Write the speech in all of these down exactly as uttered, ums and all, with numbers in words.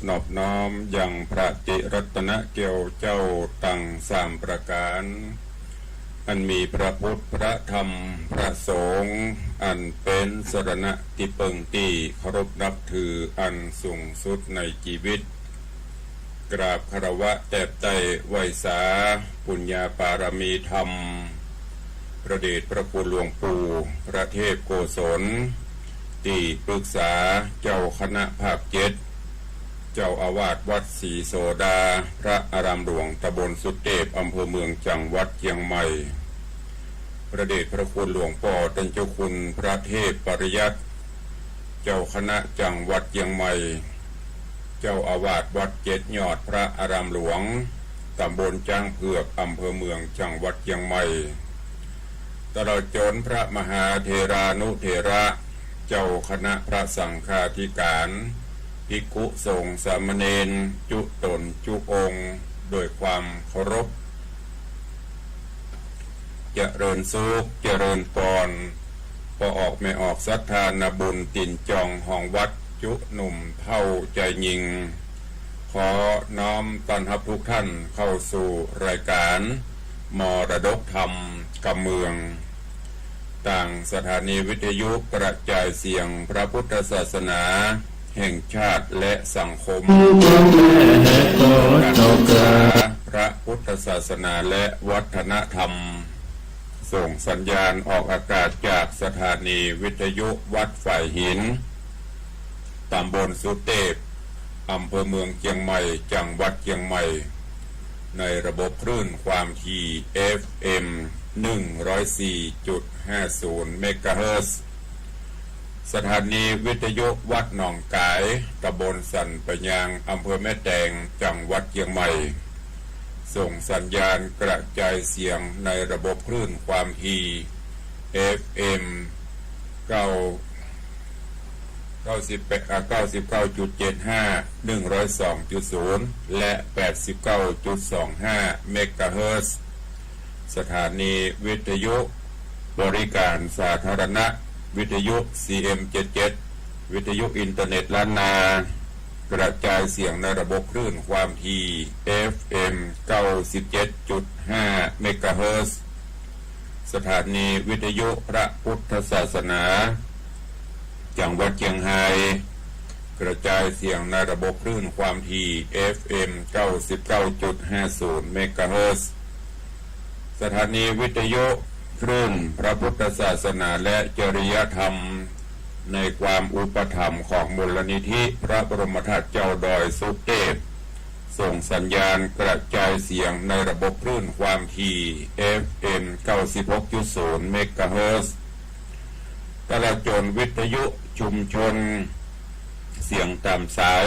นอบน้อมยังพระติรัตนเกล้าเจ้าตังสามประก๋าน อันมีพระพุทธ พระธรรม พระสงฆ์ อันเป๋นสรณะตี้เปิ้งตี้เคารพนับถืออันสูงสุดในจีวิต กราบคารวะแตบไต้ไหว้สาปุญญาปารมีธรรม พระเดชพระคุณหลวงปู่พระเทพโกศล ตี้ปรึกษาเจ้าคณะภาคเจ็ด เจ้าอาวาสวัดศรีโสดา พระอารามหลวงตำบลสุเตพ อำเภอเมือง จังหวัดเจียงใหม่ พระเดชพระคุณหลวงป้อต้านเจ้าคุณพระเทพปริยัติ เจ้าคณะจังหวัดเจียงใหม่ เจ้าอาวาสวัดเจ็ดยอด พระอารามหลวงตำบลจ๊างเผือก อำเภอเมือง จังหวัดเจียงใหม่ ตลอดจ๋นพระมหาเถรานุเถระ เจ้าคณะพระสังฆาธิการ ภิกขุสงฆ์สามเณร จุ๊ต๋นจุ๊องค์ โดยความเคารพ เจริญสุข เจริญปอน ป้อออกแม่ออกศรัทธานาบุญตี๋นจองหองวัด จุ๊หนุ่มเฒ่าจายญิง ขอน้อมต้อนฮับทุกท่านเข้าสู่รายการ มรดกธรรมกำเมือง ตางสถานีวิทยุกระจายเสียงพระพุทธศาสนาแห่งชาติและสังคม พระพุทธศาสนาและวัฒนธรรม ส่งสัญญาณออกอากาศจากสถานีวิทยุวัดฝายหิน ตำบลสุเตพ อำเภอเมืองเจียงใหม่ จังหวัดเจียงใหม่ ในระบบคลื่นความถี่ เอฟเอ็ม หนึ่งร้อยสี่จุดห้าศูนย์ เมกะเฮิรตซ์ สถานีวิทยุวัดหนองก๋าย ตำบลสันป่ายาง อำเภอแม่แตง จังหวัดเจียงใหม่ ส่งสัญญาณกระจายเสียงในระบบคลื่นความถี่ เอฟเอ็ม เก้า เก้าสิบแปด อ่า เก้าสิบเก้าจุดเจ็ดห้า หนึ่งร้อยสองจุดศูนย์ และ แปดสิบเก้าจุดสองห้า เมกะเฮิรตซ์ สถานีวิทยุบริการสาธารณะ วิทยุ ซีเอ็มเจ็ดเจ็ด วิทยุอินเทอร์เน็ตล้านนา กระจายเสียงในระบบคลื่นความถี่ เอฟเอ็ม เก้าสิบเจ็ดจุดห้า เมกะเฮิรตซ์ สถานีวิทยุพระพุทธศาสนา จังหวัดเจียงฮาย กระจายเสียงในระบบคลื่นความถี่ เอฟเอ็ม เก้าสิบเก้าจุดห้าศูนย์ เมกะเฮิรตซ์ สถานีวิทยุคลื่นพระพุทธศาสนาและจริยธรรม ในความอุปถัมภ์ของมูลนิธิพระบรมธาตุเจ้าดอยสุเตพ ส่งสัญญาณกระจายเสียงในระบบคลื่นความถี่ เอฟเอ็ม เก้าสิบหกจุดศูนย์ เมกะเฮิรตซ์ ตลอดจ๋นวิทยุชุมชน เสียงต๋ามสาย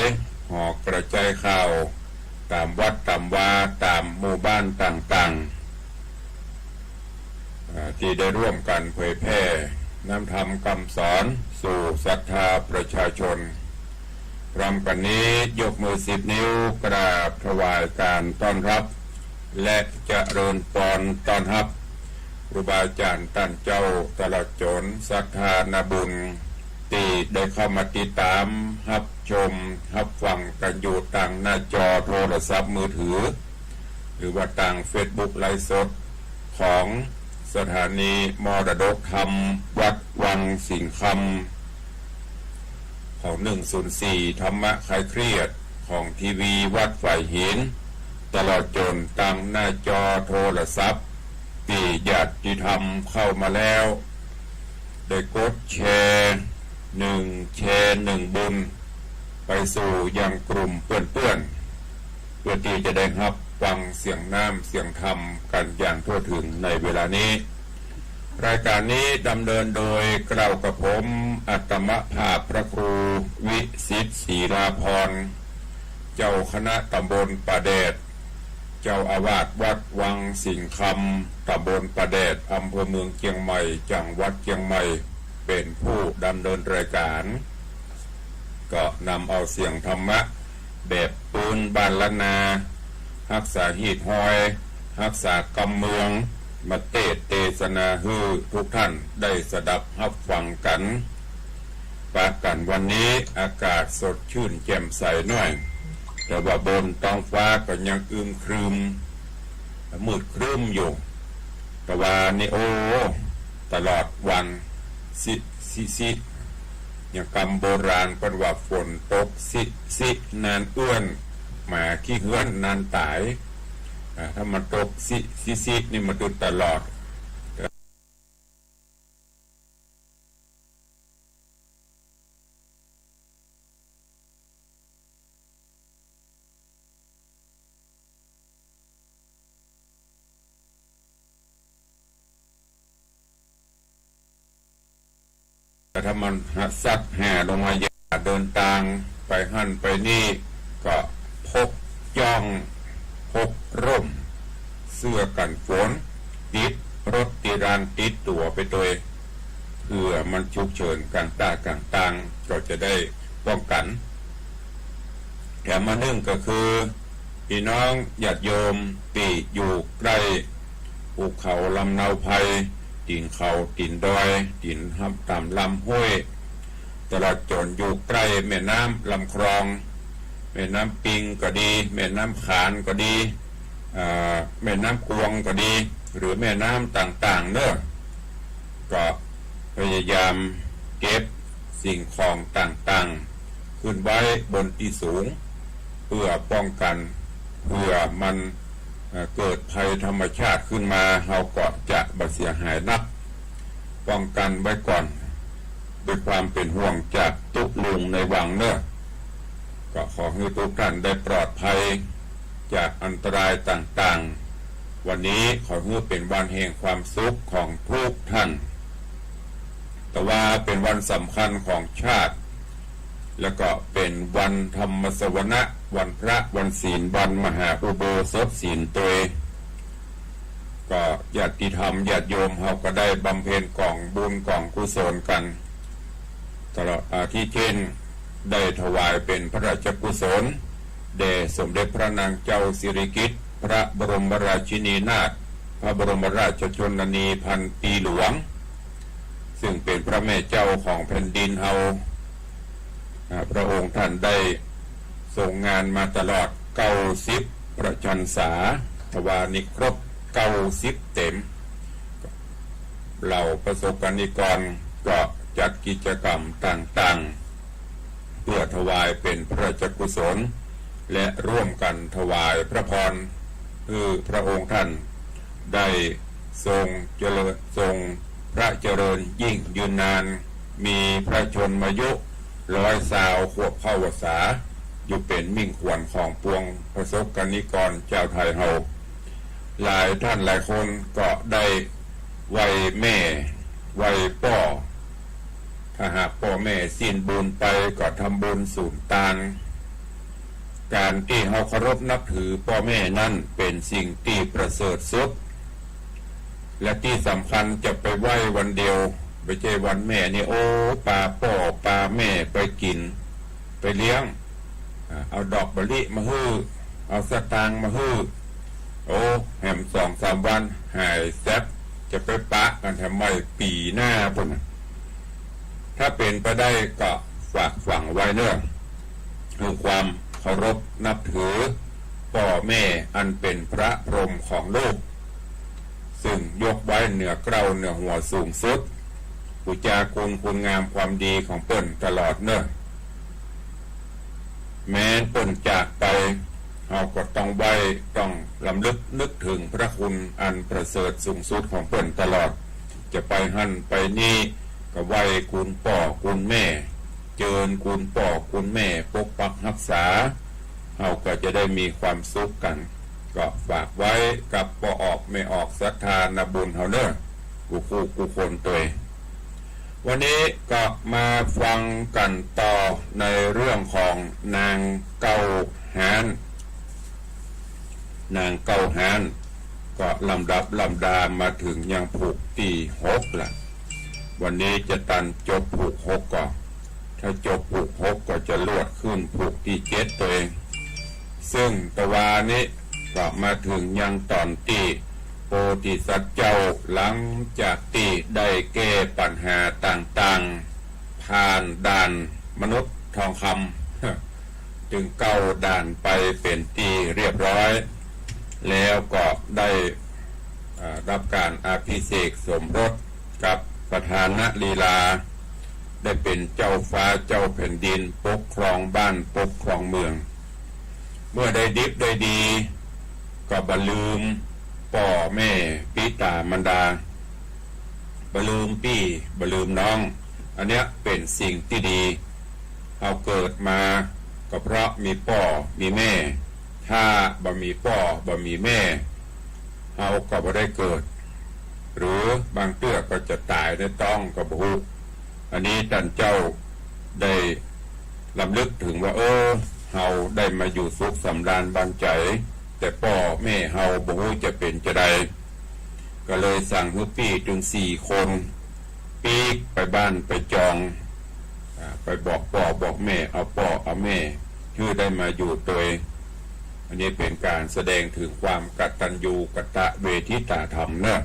หอกระจายข่าว ต๋ามวัดต๋ามวา ต๋ามหมู่บ้านต่างๆ อ่า ตี้ได้ร่วมกั๋นเผยแพร่น้ำธรรมกำสอนสู่ศรัทธาประชาชน พร้อมกั๋นนี้ยกมือสิบนิ้วกราบถวายก๋านต้อนฮับ และเจริญปอนต้อนฮับ ครูบาอาจ๋ารย์ต้านเจ้าตลอดจ๋นศรัทธานาบุญ ตี้ได้เข้ามาติดต๋ามฮับชมฮับฟังกั๋นอยู่ตางหน้าจอโทรศัพท์มือถือ หรือว่าตางเฟซบุ๊กไลฟ์สดของสถานีมรดกธรรมวัดวังสิงห์คำ ของ หนึ่งศูนย์สี่ ธรรมะคลายเครียด ของทีวีวัดฝายหิน ตลอดจ๋นตางหน้าจอโทรศัพท์ ตี้ญาติธรรมเข้ามาแล้ว ได้กดแชร์ หนึ่งแชร์หนึ่งบุญ ไปสู่ยังกลุ่มเปื้อนๆ เพื่อตี้จะได้ฮับฟังเสียงน้ำเสียงธรรมกั๋นอย่างทั่วถึงในเวลานี้ รายการนี้ดำเนินโดยเกล้ากระผม อัตมภาพพระครูวิสิทธิ์ ศรีลาภรณ์ เจ้าคณะตำบลป่าแดด เจ้าอาวาสวัดวังสิงห์คำ ตำบลป่าแดด อำเภอเมืองเจียงใหม่ จังหวัดเจียงใหม่ เป๋นผู้ดำเนินรายการ ก็นำเอาเสียงธรรมะแบบปื้นบ้านล้านนา ฮักษาฮีตฮอย ฮักษากำเมือง มาเตสน์เตสนาหื้อทุกท่านได้สดับฮับฟังกั๋น ปะกั๋นวันนี้อากาศสดชื่นแจ่มใสหน้อย แต่ว่าบนต๊องฟ้าก็ยังอึมครึม มืดครึ้มอยู่ แต่ว่านี่ โอ้ ตลอดวัน สิ สิ สิ อย่างกำโบราณเปิ้นว่า ฝนตกสิ สิ นานเอื้อน หมาขี้เฮื้อนนานต๋าย อ่า ถ้ามันตกสิ สิ สิ นี่มันตึงตลอด แต่ถ้ามันซัดแห่ลงมา อย่าเดินตางไปหั้นไปนี่ ก็พกจ้อง พกร่ม เสื้อกั๋นฝน ติดรถติดราติดตั๋วไปตวย เผื่อมันฉุกเฉินก๋างต้าก๋างตาง ก็จะได้ป้องกั๋น แถมอันนึ่งก็คือ ปี้น้องญาติโยมตี้อยู่ใก้หุบเขาลำเนาไพร ตี๋นเขา ตี๋นดอย ตี๋นต๋ามลำห้วย ตลอดจ๋นอยู่ใก้แม่น้ำลำคลอง แม่น้ำปิงก็ดี แม่น้ำขานก็ดี อ่า แม่น้ำกวงก็ดี หรือแม่น้ำต่างๆ เนาะ ก็พยายามเก็บสิ่งของต่างๆ ขึ้นไว้บนตี้สูง เพื่อป้องกั๋น เผื่อมัน เอ่อ เกิดภัยธรรมชาติขึ้นมา เฮาก็จะบ่เสียหายนัก ป้องกั๋นไว้ก่อน ด้วยความเป๋นห่วงจากตุ๊ลุงในวังเนาะ ก็ขอหื้อทุกท่านได้ปลอดภัยจากอันตรายต่างๆ วันนี้ขอหื้อเป๋นวันแห่งความสุขของทุกท่าน แต่ว่าเป๋นวันสำคัญของชาติ แล้วก็เป๋นวันธรรมสวนะ วันพระ วันศีล วันมหาอุโบสถศีลตวย ก็ญาติธรรมญาติโยมเฮาก็ได้บำเพ็ญก๋องบุญก๋องกุศลกั๋น ตลอดอาทิตย์เช่น ได้ถวายเป๋นพระราชกุศล แด่สมเด็จพระนางเจ้าสิริกิติ์ พระบรมราชินีนาถ พระบรมราชชนนีพันปีหลวง ซึ่งเป๋นพระแม่เจ้าของแผ่นดินเฮา อ่า พระองค์ท่านได้ทรงงานมาตลอดเก้าสิบพระชรรษา ทว่านี้ครบเก้าสิบเต๋ม เหล่าประสบกรณิกรก็จัดกิจกรรมต่างๆ เพื่อถวายเป๋นพระราชกุศล และร่วมกั๋นถวายพระพร หื้อพระองค์ท่านได้ทรงเจริญ ทรงพระเจริญยิ่งยืนนาน มีพระชนมายุร้อยซาวขวบเข้าพรรษา อยู่เป๋นมิ่งขวัญของปวงประสบกรณิกรจาวไทยเฮา หลายท่านหลายคนก็ได้ไหว้แม่ ไหว้ป้อ ถ้าหากป้อแม่สิ้นบุญไปก็ทำบุญสูญตาน ก๋านตี้เฮาเคารพนับถือป้อแม่นั้นเป๋นสิ่งตี้ประเสริฐสุด และตี้สำคัญจะไปไหว้วันเดียว บ่ใจ้วันแม่นี่ โอ้ ปาป้อปาแม่ไปกิ๋น ไปเลี้ยง อ่า เอาดอกมะลิมาหื้อ เอาสตางค์มาหื้อ โอ้ แหมสองสามวันหายแซ็บ จะไปปะกั๋นแถมใหม่ปี๋หน้าปู้นน่ะ ถ้าเป๋นไปได้ก็ฝากฝังไว้เนาะ คือความเคารพนับถือป้อแม่อันเป๋นพระพรหมของลูก ซึ่งยกไว้เหนือเกล้าเหนือหัวสูงสุด ปู๋จาคุณ คุณงามความดีของเปิ้นตลอดเนาะ แม้นเปิ้นจากไป เฮาก็ต้องไหว้ ต้องรำลึกนึกถึงพระคุณอันประเสริฐสูงสุดของเปิ้นตลอด จะไปหั้นไปนี่ก็ไหว้คุณป้อคุณแม่ เจิญคุณป้อคุณแม่ปกปักฮักษา เฮาก็จะได้มีความสุขกั๋น ก็ฝากไว้กับป้อออกแม่ออกศรัทธานาบุญเฮาเนาะ กู้คู่กู้คนตวย วันนี้ก็มาฟังกั๋นต่อในเรื่องของนางเก๊าฮ้าน นางเก๊าฮ้าน ก็ลำดับลำดามาเถิงยังผูกตี้หกละ วันนี้จะตันจบผูกหกก่อ ถ้าจบผูกหกก็จะลวดขึ้นผูกตี้เจ็ดตวย ซึ่งตะวานี้ก็มาเถิงยังต๋อนตี้โพธิสัตว์เจ้าหลังจากตี้ได้แก้ปัญหาต่างๆ ผ่านด่านมนุษย์ทองคำ จึงก้าวด่านไปเป๋นตี้เรียบร้อย แล้วก็ได้ อ่า รับก๋านอภิเษกสมรสกับประธานลีลา ได้เป๋นเจ้าฟ้าเจ้าแผ่นดิน ปกครองบ้านปกครองเมือง เมื่อได้ดิบได้ดี ก็บ่ลืมป้อแม่ปิต๋ามารดา บ่ลืมปี้บ่ลืมน้อง อันเนี้ยเป๋นสิ่งตี้ดี เฮาเกิดมาก็เพราะมีป้อมีแม่ ถ้าบ่มีป้อบ่มีแม่ เฮาก็บ่ได้เกิด หรือบางเตื้อก็จะต๋ายในต๊องก็บ่ฮู้ อันนี้ต้านเจ้าได้รำลึกเถิงว่า เออ เฮาได้มาอยู่สุขสำราญบันใจ๋ แต่ป้อแม่เฮาบ่ฮู้จะเป๋นจาใด ก็เลยสั่งหื้อปี้ตึงสี่คน ปิ๊กไปบ้านไปจอง อ่า ไปบอกป้อบอกแม่ เอาป้อเอาแม่ หื้อได้มาอยู่ตวย อันนี้เป๋นก๋านแสดงเถิงความกตัญญูกตเวทิตาธรรมเนาะ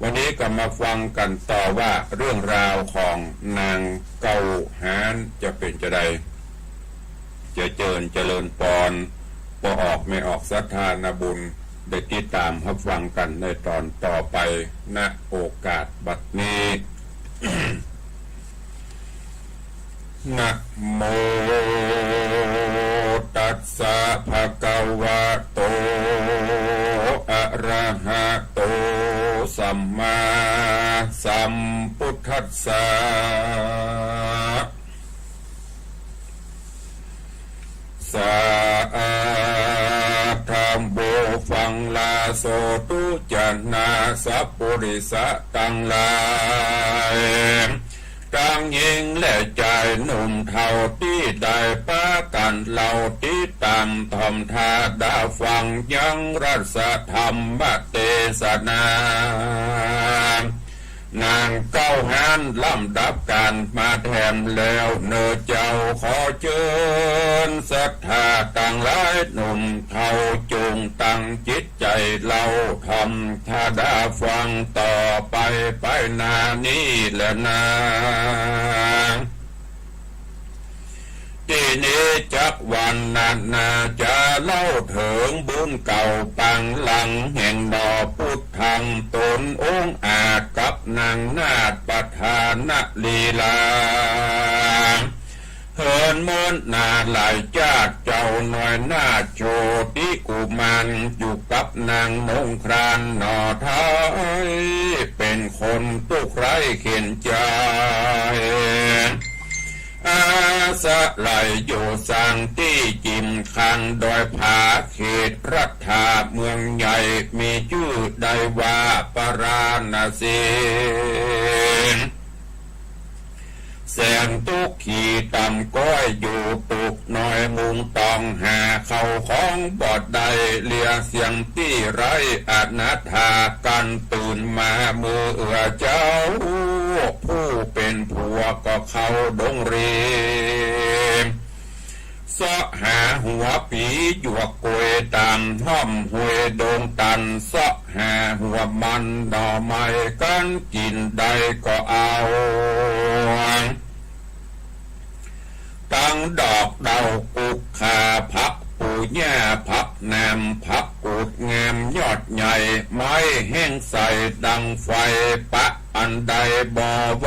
วันนี้ก็มาฟังกั๋นต่อว่าเรื่องราวของนางเก๊าฮ้านจะเป๋นจาใด จะเจิญเจริญปอน ป้อออกแม่ออกศรัทธานาบุญ ได้ติดต๋ามฮับฟังกั๋นในต๋อนต่อไป ณ โอกาสบัดนี้ นะโม ตัสสะ ภะคะวะโต อะระหะโต สัมมาสัมพุทธัสสะ สาธะโว ฟังลา โสตุจะนา สัปปุริสะตังหลาย ตังญิงและจายหนุ่มเฒ่าตี้ได้ปากั๋นเล่า ติดต๋ามถ่อมถ้าดาฟังยังรัสธรรมเตสนา นางเก๊าฮ้านลำดับก๋านมาแถมแล้วเน่อเจ้า ขอเจิญศรัทธาตังหลายหนุ่มเฒ่า จุ่งตั้งจิตใจ๋เล่าถ่อมถ้าดาฟังต่อไป ไปหน้านี้แลนา ตี้นี้จักวรรณนา จะเล่าเถิงบุญเก่าปางหลัง แห่งหน่อปุทธังต๋นองอาจ กับนางนาฏประธานลีลา เหินเมินนาหลายจาติ เจ้าน้อยนาฏโชติกุมาร อยู่กับนางนงครานหน่อไท้ เป๋นคนตุ๊กข์ไร้เข็ญใจ๋ อาศัยอยู่สร้างตี้จิ่มข้างดอยผา เขตรัฐาเมืองใหญ่ มีจื้อได้ว่าปาราณสี แสนตุ๊กข์ขีต่ำก้อยอยู่ตุ๊กข์น้อย มุงต้องหาเข้าของบ่ได้ เลียเสี้ยงตี้ไร้อนาถากั๋น ตื่นมาเมื่อเอื้อเจ้า ผู้เป๋นผัวก็เข้าดงเรียน เซาะหาหัวปีหยวกกล้วยต๋ามฮ่อมห้วยดงตัน เซาะหาหัวมันหน่อไม้กั๋น กิ๋นได้ก็เอา ตังดอกเต้ากุกข่า ผักปูหญ้า ผักหนาม ผักกูดงามยอดใหญ่ ไม้แห้งใสดังไฟ ปะอันใดบ่ไหว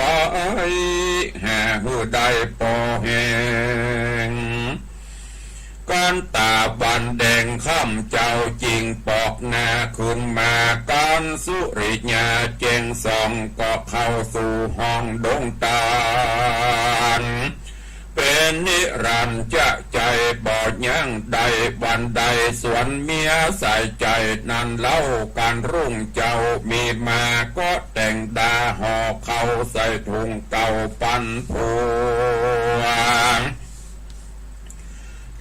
หาหื้อได้ปอแห้ง กั๋นต๋าวันแดงค่ำ เจ้าจึงปอกหน้าขึ้นมา กั๋นสุริยาแจ้งส่อง ก็เข้าสู่ห้องดงตัน เป๋นนิรันดร์จะใจ๋บ่ยั้ง ได้วันใดสวนเมียสายใจ๋ นั้นเล่ากั๋นรุ่งเจ้ามีมา ก็แต่งดาห่อเข้าใส่ถุงเก่าปันผัว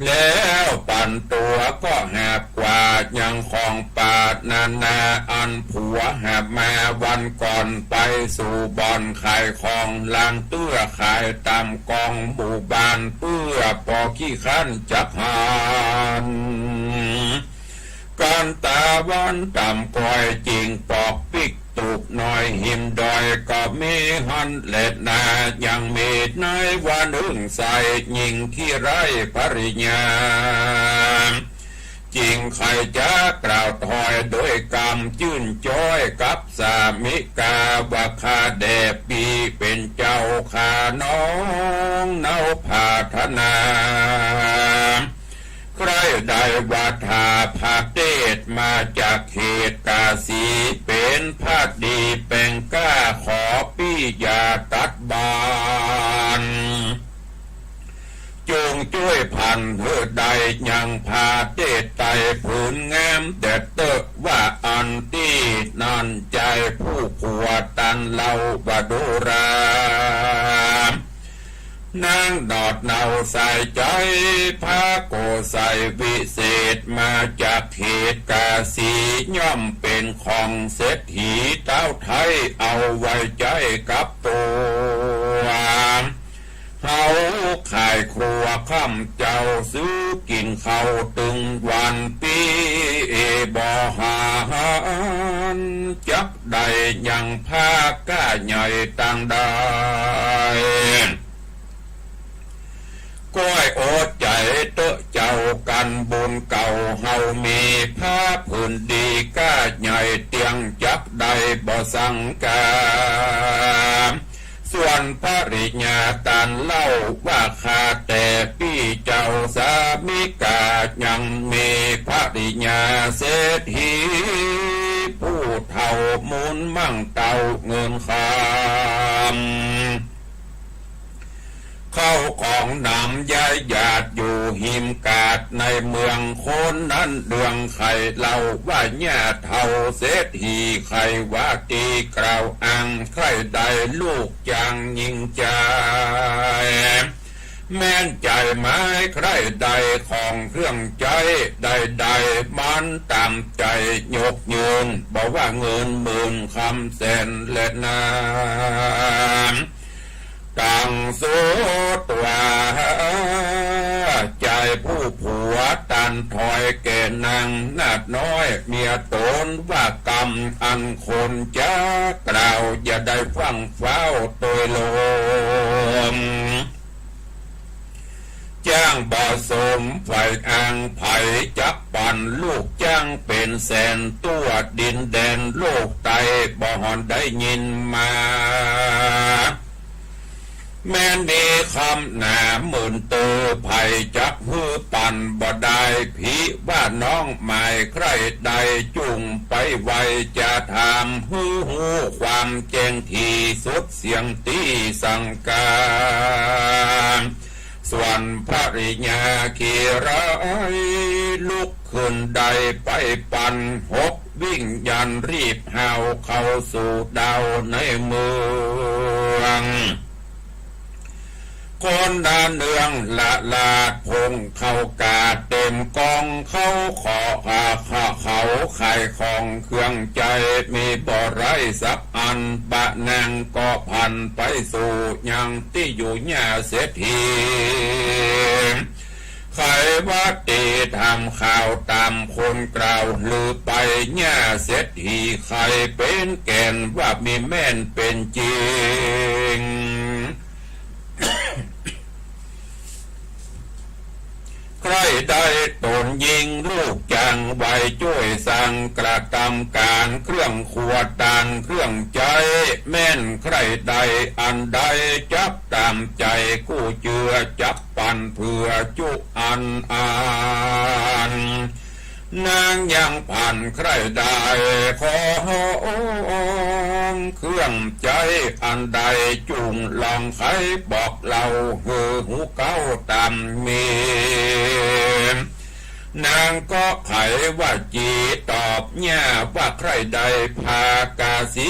แล้วปันตั๋วก็หาบกว่ายังของป่านานา อันผัวหาบมาวันก่อน ไปสู่บ่อนขายของ ลางเตื้อขายต๋ามกองหมู่บ้าน เปื้อปอขี้คร้านจักหัน กั๋นต๋าวันต่ำก้อยจึงปอกปิ๊ก ลูกน้อยหิมดอยก็มีหั้นแลนา ยังมีในว่านึ่งใสยิ่งขี้ไร้ภริญญา จึงใค่จะกล่าวถอยโดยกำจื้นจ้อยกับสามิกา ว่าข้าแด่ปี้เป๋นเจ้าข้าน้องเนาผาถนา ใคร่ได้ว่าถ้าพระเตสมาจากเขตกาสี เป๋นพระดีแป๋งกล้า ขอปี้อย่าตัดบาน จงจ้วยผันหื้อได้ยังพระเตสไตรผืนงามแต๊เต๊อะ ว่าอั้นตี้นั้น จายผู้ผัวตันเล่าว่าดูรา นางหนอดเหนาสายใจ๋ พระโกไสยวิเศษมาจากเขตกาสี ย่อมเป๋นของเศรษฐีเต๊าไทย เอาไว้ใจ๊กับตั๋ว เฮาขายครัวค่ำเจ๊า ซื้อกิ๋นข้าวตึงวัน ปี้บ่หาหัน จักได้ยังพระกล้าใหญ่ตางใด ก้อยอดใจ๋เต๊อะเจ้า กั๋นบุญเก่าเฮามี ผ้าผืนดีกล้าใหญ่เตี้ยง จักได้บ่สังกา ส่วนภริญญาตันเล่าว่า ข้าแต่ปี้เจ้าสามิกา ยังมีภริญญาเศรษฐี ผู้เฒ่ามูลมั่งเต้าเงินคำ เข้าของหนำย้ายหยาดอยู่หิมกาดในเมือง คนนั้นเดืองใค่เล่าว่า ย่าเฒ่าเศรษฐีใค่ว่า ตี้กล่าวอ้างใคร่ได้ลูกจ้างญิงจาย แม่นจายหมายใคร่ได้ของเครื่องใจ๊ใดๆ มันต๋ามใจ๋ยกยื่น บ่ว่าเงินหมื่นคำแสนแลนา ตังสุดว่า จายผู้ผัวตันถอยแก่นางนาฏน้อยเมียต๋น ว่ากำอันคนจะกล่าว อย่าได้ฟั่งฟ้าวโตยลม จ้างบ่สมใฝ่อ้างใผ จักปันลูกจ้างเป๋นแสน ตั๋วดินแดนโลกไต บ่หอนได้ยินมา แม้นมีคำหนาหมื่นเตอ ใผจักหื้อปันบ่ได้ ผีว่าน้องหมายใคร่ได้ จุ่งไปไวจะถาม หื้อฮู้ความแจ้งถี่สุดเสียงตี้สังกา ส่วนภริญญาขี้ร้ายลุกขึ้นได้ไปปัน หกวิ่งยันรีบห้าวเข้าสู่ดาวในเมือง คนหนาเนืองละลาดพงเข้ากาดเต็มกอง เขาขอหาข้าเขาขายของเครื่องใจ๊ มีบ่ไร้สักอัน ปะนางก็ผันไปสู่ยังตี้อยู่ย่าเศรษฐี ใครว่าตี้ถามข่าวต๋ามคนกล่าวลือไป ย่าเศรษฐีใครเป๋นแก่น ว่ามีแม่นเป๋นจริง ใคร่ได้ต๋นญิงลูกจ้างไว้จ้วยสั่งกระตำก๋าน เครื่องครัวตานเครื่องใจ๊ แม่นใคร่ได้อันใด จักต๋ามใจ๋กู้เจือ จักปันเผื่อจุอันอัน นางยังผันใคร่ได้ ขอฮ้องเครื่องใจ๊อันใด จุ่งลองไขบอกเล่าหื้อฮู้เก้าต๋ามมี นางก็ไขว่าจี๋ตอบย่าว่า ใคร่ได้ผ้ากาสี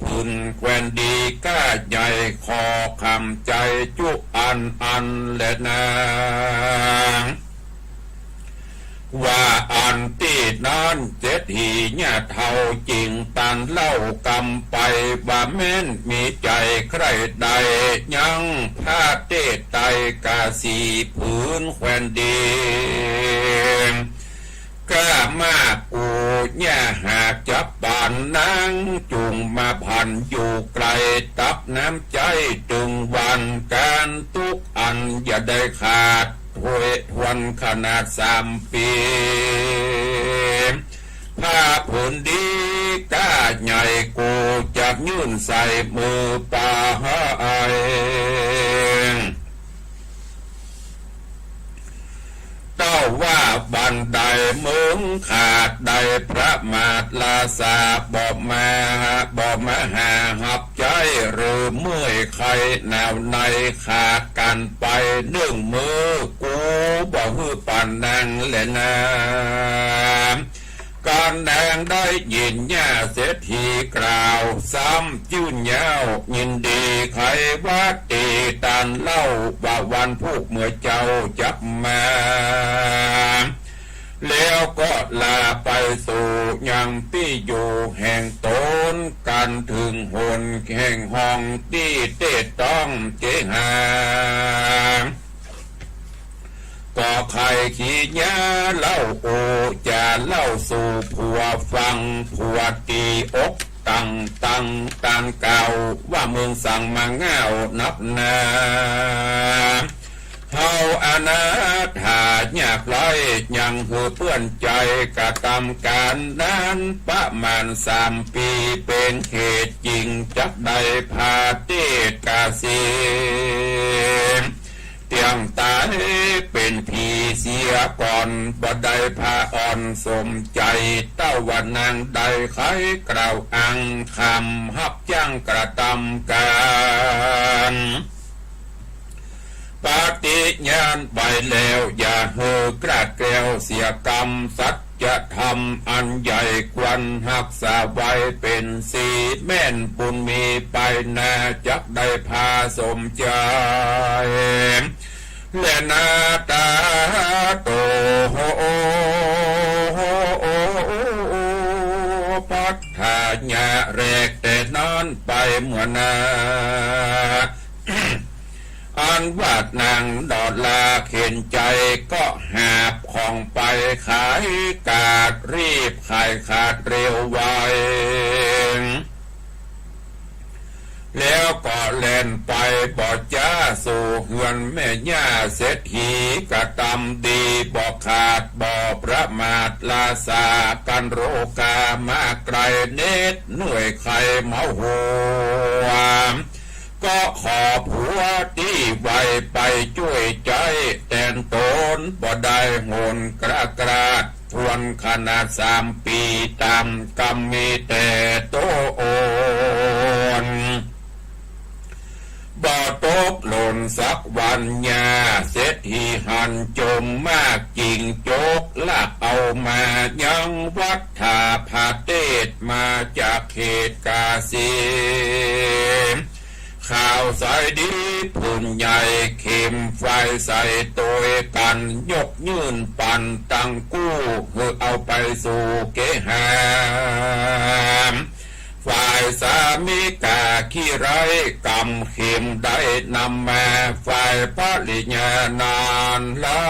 ผืนแควนดีกล้าใหญ่ ขอคำใจ๋จุอันอันแลนา ว่าอั้นตี้นั้นเศรษฐีย่าเฒ่าจึงตรัสเล่ากำไปว่า แม้นมีใจ๋ใคร่ได้ยังผ้าเตสไตรกาสีผืนแควนดี ก้ามากกู๋ อย่าหากจับปานนาง จุ่งมาผันอยู่ไกล ตั๊บน้ำใจ๊ตึงวัน ก๋านตุ๊กข์อันอย่าได้ขาด ถ้วยถ้วนขนาดสามปี๋ ผ้าผืนดีก้าใหญ่ กูจะยื่นใส่มือไป เต้าว่าบันไดเมืองขาด ได้ประมาทลาสา บ่มา บ่มาหาฮับใจ๊ หรือเมื่อยไข้หนาวใน ขาดกั๋นไปนึ่งมื้อ กูบ่หื้อปานนางแลนา ก๋านนางได้ยินย่าเศรษฐีกล่าว ซ้ำจื้นเย้ายินดี ใค่ว่าตี้ต้านเล่า ว่าวันพูกเมื่อเจ๊าจับมา แล้วก็ลาไปสู่ยังตี้อยู่แห่งต๋น กั๋นเถิงหนแห่งห้องตี้เต๊ต้องเกหา ก็ใค่ขี้ยาเล่าอู้จ๋าเล่าสู่ผัวฟัง ผัวตี้อกตังตัง ต้านกล่าวว่า มึงสังมาง่าวนักหนา เฮาอนาถายากไร้ ยังหื้อเปื้อนใจ๋ กระตำก๋านนั้นประมาณสามปี๋ เป๋นเหตุจึงจักได้พาเต๊กาสี เตียงต๋ายเป๋นผีเสียก่อน บ่ได้พาอ่อนสมใจ๋ เต้าว่านางได้ใค่กล่าวอัง คำฮับจ้างกระตำก๋าน ปฏิญาณไปแล้ว อย่าหื้อคลาดแคล้วเสียกำ สัจธรรมอันใหญ่ควรฮักษาไว้ เป๋นสีแม่นบุญมีไปหน้า จักได้พาสมใจ๋ แลนาต๋าโต พัทยาแรกแต่นั้นไปเมื่อนา อันว่านางดอลลาเข็ญใจ๋ ก็หาบของไปขายก๋าด รีบขายขาดเร็วไว แล้วก็แล่นไปบ่จ๊าสู่เฮือนแม่ย่าเศรษฐี กระตำดีบ่ขาด บ่ประมาทลาสา กั๋นโรคามาไกล เหน็ดเหนื่อยไข้เมาหัว ก็ขอผัวตี้ไวไปจ้วยใจ๊แตนต๋น บ่ได้หนกระกราด ทวนขนาดสามปี๋ ต๋ามกำมีแต่โตอ่อน บ่ตกหล่นสักวัน ย่าเศรษฐีหันจมมาก จึงจกลากเอามายังวัด ถาพาเตศมาจากเขตกาสี ขาวใสดีผืนใหญ่ เข็มไฟใสโตยกั๋น ยกยื่นปันตังกู้ หื้อเอาไปสู่เกหา ฝ่ายสามิกาขี้ไร้กำเข็มได้นำมา ฝ่ายภริยานั้นเล่า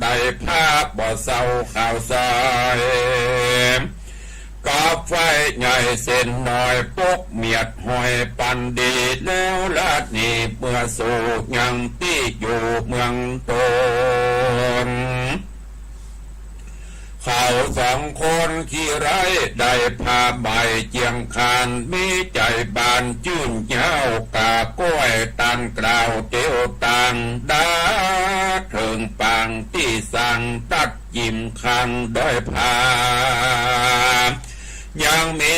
ได้ผ้าบ่เศร้าขาวใส กับไฟใหญ่เส้นน้อยปกเมียดห้อยปันดี แล้วลาดหนีเมือสู่ยังตี้อยู่เมืองต๋น เขาสองคนขี้ไร้ได้ผ้าใบเจียงคาน มีใจ๋บานจื้นเย้า กาก้อยต้านกล่าวเตียวต่าง ดาเถิงปางตี้สั่งตัด ยิ่มข้างด้อยผา ยังมี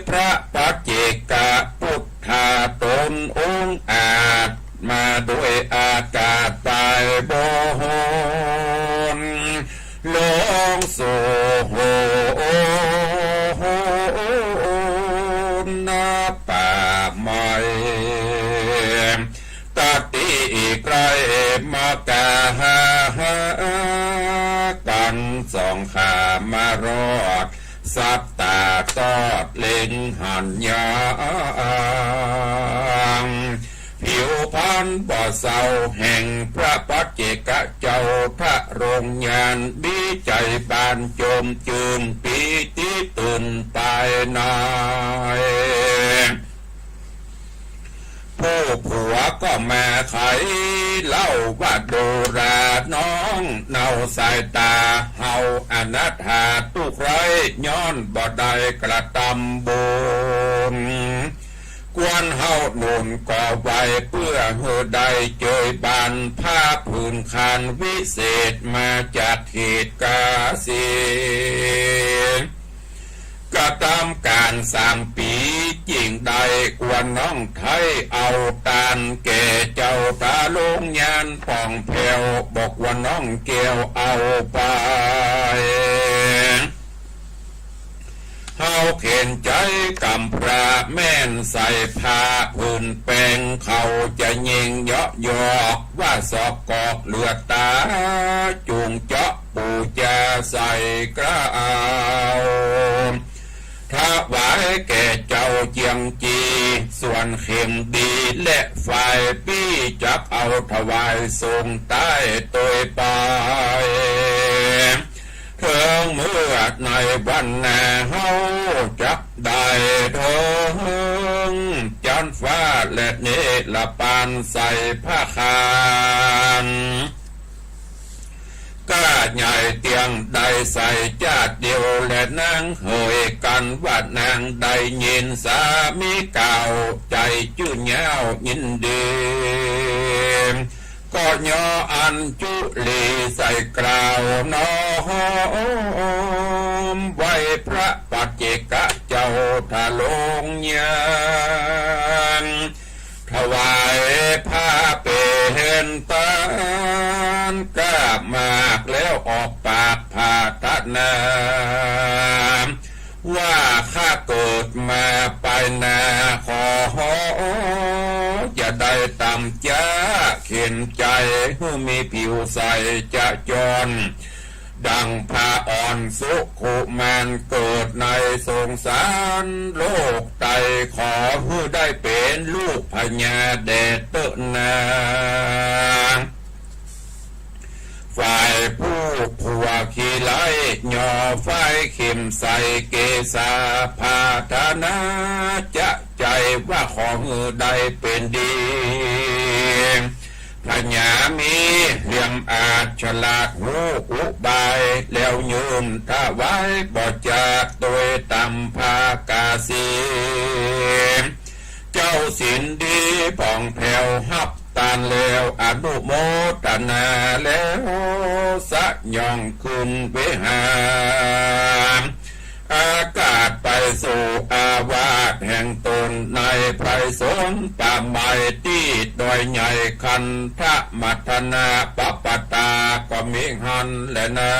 พระปัจเจกปุทธาต๋นองค์อาจ มาด้วยอากาศไปบน ลงสู่หนป่าไม้ ตะตี้ใก้มากาหากั๋น สองข้ามารอด สัตตาตอดเล็งหันยาง ผี ผิวพรรณบ่เศร้าแห่งพระปัจเจกเจ้าทรงญาณ มีใจ๋บานจมจื้นปีติตื่นภายใน ผู้ผัวก็มาไขเล่าว่า ดูราน้องเนาสายต๋า เฮาอนาถาทุกข์ไร้ ย้อนบ่ได้กระตำบุญ ควรเฮาหนุนก่อไว้ เปื้อหื้อได้เจยบาน ผ้าผืนคานวิเศษ มาจากเขตกาสี กระตำก๋านสามปี๋ จึงได้กวนน้องไท้เอาตาน แก่เจ้าต๋าลงญาณผ่องแผ้ว บอกว่าน้องแก้วเอาไป เฮาเข็ญใจ๋ก๋ำพร้าแม่นใส่ผ้าผืนแป๋ง เขาจะเย่งเยาะยอกว่าสกปรกเหลือต๋า จุ่งเจาะปู๋จาใส่เกล้า ถวายแก่เจ้าเจียงจี ส่วนเข็มดีและฝ่ายปี้ จักเอาถวายส่งใต้โตยไป เถิงเมื่อในวันหน้า เฮาจักได้เถิงจั๊นฟ้า และเนรปานใส่ผ้าคาน ก้าใหญ่เตี้ยงได้ใส่จ๊าดเดียว และนางเหยกั๋นว่านางได้ยินสามีกล่าว ใจ๋จื้นย้าวยินดี ก็ย้ออัญจุลีใส่กล่าวน้อมไหว้พระปัจเจกเจ้าทรงญาณ ถวายผ้าเป๋นตาน ก้ามากแล้วออกปากผาทนา ว่าข้าเกิดมาปายหน้า ขออย่าได้ต่ำจ๊าเข็ญใจ๋ หื้อมีผิวใสจะจร ดั่งผ้าอ่อนสุขุมาน เกิดในสงสารโลกไต ขอหื้อได้เป๋นลูกพญาแด่เต๊อะนา ฝ่ายผู้ผัวขี้ไร้ ย้อฝ้ายเข็มใส่เกศา ผาทนาจะใจ๋ว่าขอหื้อได้เป๋นดี พญามีเหลี่ยมอาจฉลาดฮู้อุบาย แล้วยื่นถวายบ่จาโตยต๋ามผ้ากาสี เจ้าศีลดีผ่องแผ้วฮับตานแล้วอนุโมทนาแล้ว สยองคืนวิหาร อากาศไปสู่อาวาสแห่งต๋น ในไพรสนป่าไม้ตี้ดอยใหญ่คันธมัทนา ปปตาก็มีหั้นแลนา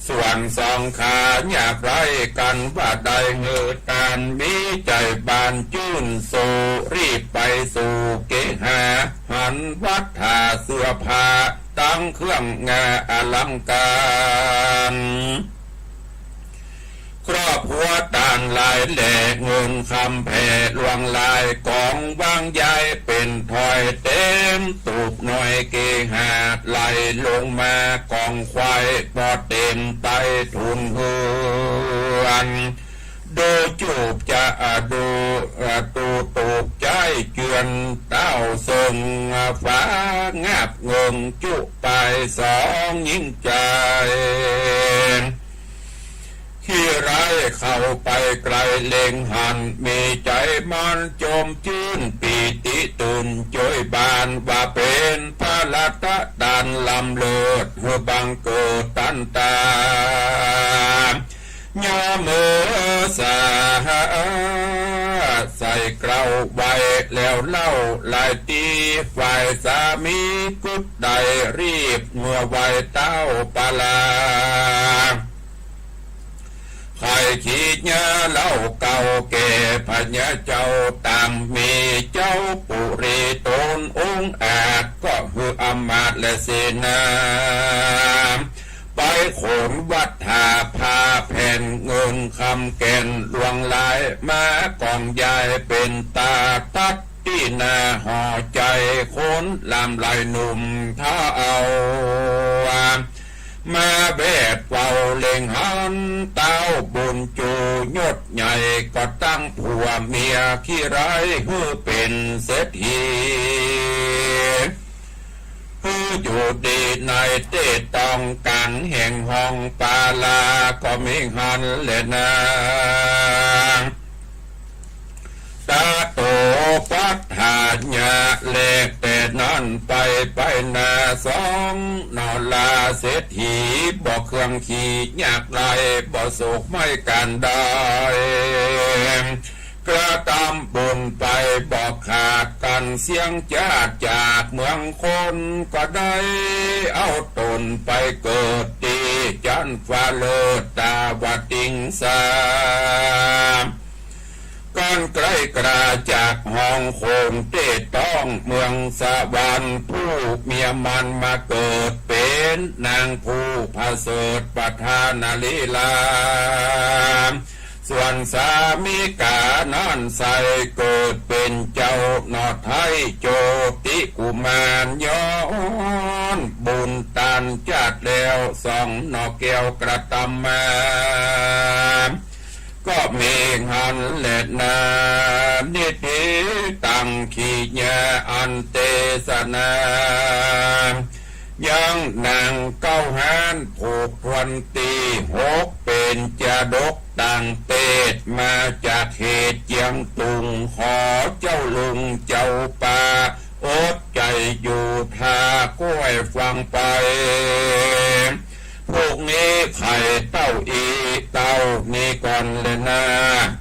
ส่วนสองขายากไร้กั๋นว่าได้หื้อตาน มีใจ๋บานจื้น สูรีบไปสู่เกหา หันวัตถาเสื้อผ้า ตังเครื่องงาอลังก๋าร ครอบครัวตานหลายแหล่ เงินคำแผ่หลวงหลาย ก๋องวางยายเป๋นถ้อย เต๋มตูบน้อยเกหา ไหลลงมาก๋องควาย ปอเต๋มใต้ถุนเฮือน ดูจูบจะ อ่า ดู อ่า ดูตูบใจ๊เจือนเต้าเซิง อ่า ฝางาบเงิงจุปายสองยิ่งใจ๋ ขี้ไร้เข้าไปใก้เล็งหัน มีใจ๋มันจมจื้นปีติตื่นเจยบาน ว่าเป๋นพระราชตานล้ำเลิศ หื้อบังเกิดตันตา ย่อมือสาใส่เกล้าไว้ แล้วเล่าหลายตี้ ฝ่ายสามีกึ๊ดได้รีบเมื่อไหว้เต้าปาลา ใค่ขี้เยียะเล่าเก่าแก่พญาเจ้า ต๋ามมีเจ้าปุรีต๋นองอาจ ก็หื้ออำมาตย์และเสนา ไปขนวัตถาผ้าแผ่นเงินคำแก่นหลวงหลาย มาก๋องยายเป๋นตาตัด ตี้หน้าห่อใจ๋คนหล่ำไหลหนุ่มเฒ่า มาแวดเฝ้าเล็งหัน เต้าบุญจูยศใหญ่ ก็ตั้งผัวเมียขี้ร้าย หื้อเป๋นเศรษฐี หื้ออยู่ดีในเต๊ะตองก๋างแห่งห้องปาลา ก็เม้งหันแลนา ตะโตปัฏฐาญะ แลแต่นั้นไป ไปหน้าสอง นอลาเศรษฐี บ่เคืองขี้ยากไร้ บ่โศกไม้ก๋านใด กระตำบุญไปบ่ขาดกั๋น เสี้ยงจาดจากเมืองคน ก็ได้เอาต๋นไปเกิดตี้จั๊นฟ้าเลิศ ตาวติงสา ก้อนใก้กล้าจากห้องโขงเต๊ะตองเมืองสวรรค์ ผู้เมียมันมาเกิดเป๋นนางผู้ประเสริฐประธานลีลา ส่วนสามิก๋านั้นใส่เกิดเป๋นเจ้าหน่อไท้โจติกุมาร ย้อนบุญตานจาดแล้วสองหน่อแก้วกระตำมา ก็เม้งหันแลนา นิทธิตัง ขีญา อันเตสนา ยังนางเก๊าฮ้านผูกถ้วนตี้หก เป๋นจาดกต่างเตศ มาจากเขตเจียงตุง ขอเจ้าลุงเจ้าป้า อดใจ๋อยู่ถ้าก้วยฟังไป พวกนี้ไขเต้าอี้เต้านี้ก่อนแลนา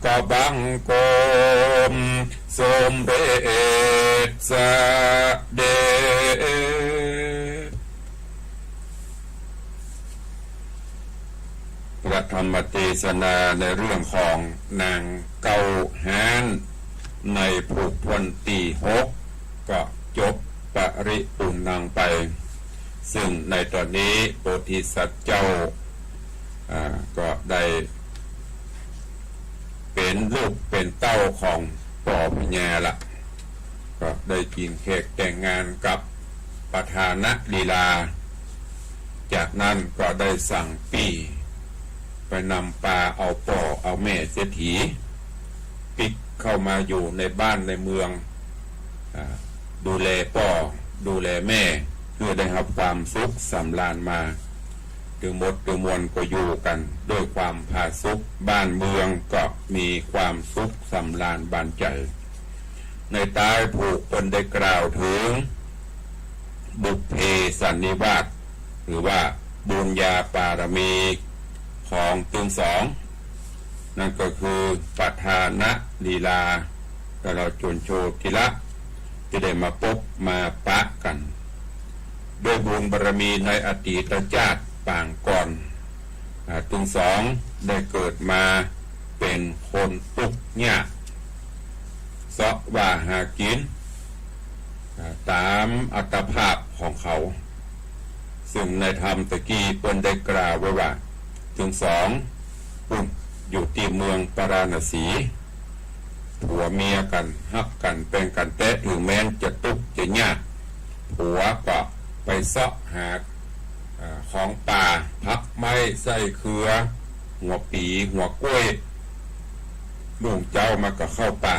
ก็บังคมสมเร็จเสด็จ พระธรรมเตสนาในเรื่องของนางเก๊าฮ้านในผูกถ้วนตี้หก ก็จบปริปูรณังไป ซึ่งในต๋อนนี้โพธิสัตว์เจ้า อ่า ก็ได้เป๋นลูกเป๋นเต้าของป้อพญาละ ก็ได้กิ๋นเค้กแต่งงานกับประธานลีลา จากนั้นก็ได้สั่งปี้ไปนำปาเอาป้อเอาแม่เศรษฐี ปิ๊กเข้ามาอยู่ในบ้านในเมือง อ่า ดูแลป้อดูแลแม่ เพื่อได้ฮับความสุขสำราญมา ตึงหมดตึงมวลก็อยู่กั๋นด้วยความผาสุก บ้านเมืองก็มีความสุขสำราญบานใจ๋ ในต๊ายผูกเปิ้นได้กล่าวเถิงบุพเพสันนิวาส หรือว่าบุญญาปารมีของตึงสอง นั่นก็คือประธานลีลา กับลาวจุลโชติละ ตี้ได้มาปบมาปะกั๋น ด้วยบุญบารมีในอดีตจาติปางก่อน อ่า ตึงสองได้เกิดมาเป๋นคนตุ๊กข์ยาก เซาะว่าหากิ๋น อ่า ต๋ามอัตภาพของเขา ซึ่งในธรรมตะกี้เปิ้นได้กล่าวไว้ว่า ตึงสอง ปุ้น อยู่ตี้เมืองปาราณสี ผัวเมียกั๋น ฮักกั๋น แปงกั๋นแต๊ เถิงแม้นจะตุ๊กข์จะยาก ผัวก็ไปเซาะหา อ่า ของป่า ผักไม้ ไส้เขือ หัวปี๋ หัวก้วย รุ่งเจ๊ามาก็เข้าป่า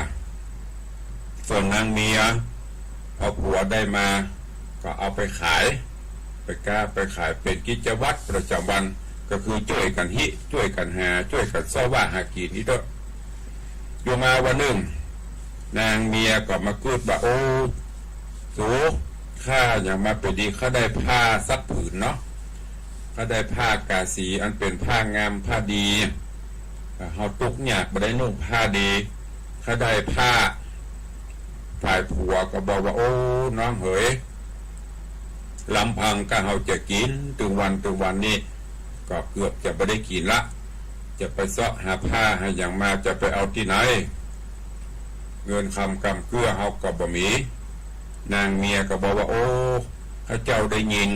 ส่วนนางเมีย พอผัวได้มา ก็เอาไปขาย ไปก๊าไปขาย เป๋นกิจวัตรประจ๋ำวัน ก็คือจ้วยกั๋นฮิ จ้วยกั๋นหา จ้วยกั๋นเซาะว่าหากิ๋นนี่เต๊อะ อยู่มาวันนึ่ง นางเมียก็มากึ๊ดว่า โอ้ สู ข้ายังมาเป๋นดี ข้าได้ผ้าสักผืนเนาะ ข้าได้ผ้ากาสีอันเป๋นผ้างามผ้าดี เฮาตุ๊กข์ยากบ่ได้นุ่งผ้าดี ข้าได้ผ้า ฝ่ายผัวก็บอกว่า โอ้ น้องเหย ลำพังก้าเฮาจะกิ๋นตึงวันตึงวันนี้ ก็เกือบจะบ่ได้กิ๋นละ จะไปเซาะหาผ้าหาหยังมา จะไปเอาตี้ไหน เงินคำกำเกื้อเฮาก็บ่มี นางเมียก็บอกว่า โอ้ ข้าเจ้าได้ยิน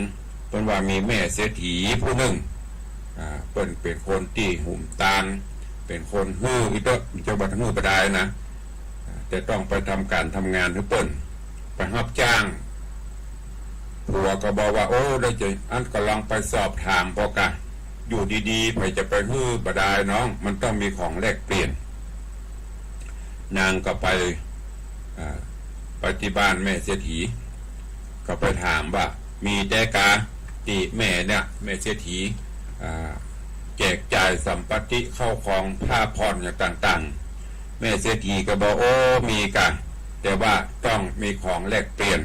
เปิ้นว่ามีแม่เศรษฐีผู้นึ่ง อ่า เปิ้นเป๋นคนตี้หุมตาน เป๋นคนหื้ออีเต๊อะ บ่ใจ้ว่าหื้อบ่ดายนะ อ่า จะต้องไปทำก๋านทำงานหื้อเปิ้น ไปฮับจ้าง ผัวก็บอกว่า โอ้ ได้จะ อั้นก็ลองไปสอบถามผ่อกา อยู่ดีๆ ใผจะไปหื้อบ่ดายน้อง มันต้องมีของแลกเปลี่ยน นางก็ไป อ่า ไปตี้บ้านแม่เศรษฐี ก็ไปถามว่า มีแต๊กา ตี้แม่เนี่ย แม่เศรษฐี อ่า แจกจ่ายสัมปัตติเข้าของผ้าผ่อนอย่างต่างๆ แม่เศรษฐีก็บอก โอ้ มีกา แต่ว่าต้องมีของแลกเปลี่ยน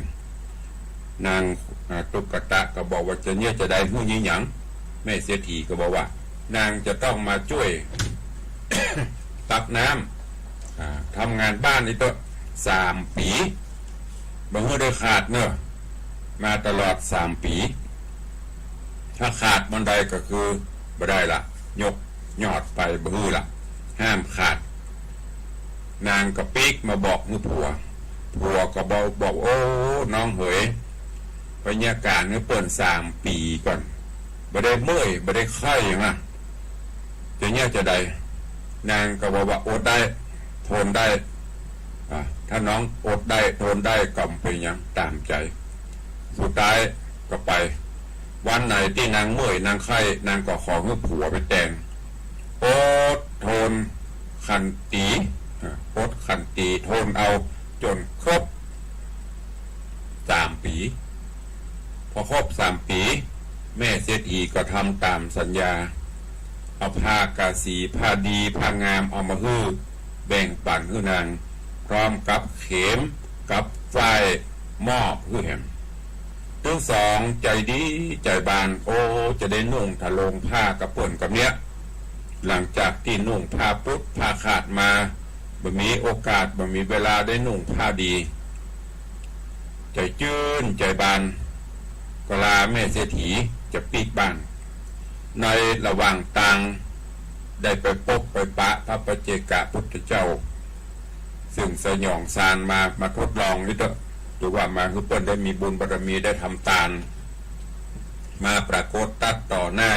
นาง อ่า ตุ๊กตะก็บอกว่า จะเยียะจะใด หื้อยี่หยัง แม่เศรษฐีก็บอกว่า นางจะต้องมาจ้วย ตักน้ำ อ่า ทำงานบ้านนี่เต๊อะ สามปี๋ บ่หื้อได้ขาดเนาะ มาตลอดสามปี๋ ถ้าขาดเมื่อใดก็คือบ่ได้ละ ยกยอดไป บ่หื้อละ ห้ามขาด นางก็ปิ๊กมาบอกหื้อผัว ผัวก็บอก บอก โอ้ น้องเหย ไปเยียะก๋านหื้อเปิ้นสามปี๋ก่อน บ่ได้เมื่อย บ่ได้ไข้หยังอะ จะเยียะจะใด นางก็บอกว่า อดได้ ทนได้ อ่า ถ้าน้องอดได้ ทนได้ ก็บ่เป๋นหยัง ต๋ามใจ๋ สุดท้ายก็ไป วันไหนตี้นางเมื่อย นางไข้ นางก็ขอหื้อผัวไปแตน อดทนขันตี อ่า อดขันตี ทนเอาจ๋นครบ สามปี๋ พอครบสามปี๋ แม่เศรษฐีก็ทำต๋ามสัญญา เอาผ้ากาสี ผ้าดี ผ้างาม เอามาหื้อ แบ่งปั๋นหื้อนาง พร้อมกับเข็ม กับฝ้าย มอบหื้อแหม ตึงสองใจ๋ดีใจ๋บาน โอ้ จะได้นุ่งทะโลงผ้ากับเปิ้นกับเนี้ย หลังจากตี้นุ่งผ้าปุ๊บ ผ้าขาดมา บ่มีโอกาส บ่มีเวลาได้นุ่งผ้าดี ใจ๋จื้นใจ๋บาน ก็ลาแม่เศรษฐีจะปิ๊กบ้าน ในระหว่างตาง ได้ไปปบไปปะพระปัจเจกพุทธเจ้า ซึ่งสยองซานมา มาทดลองนี่เต๊อะ ถือว่ามาหื้อเปิ้นได้มีบุญบารมี ได้ทำตาน มาปรากฏตั๊ดต่อหน้า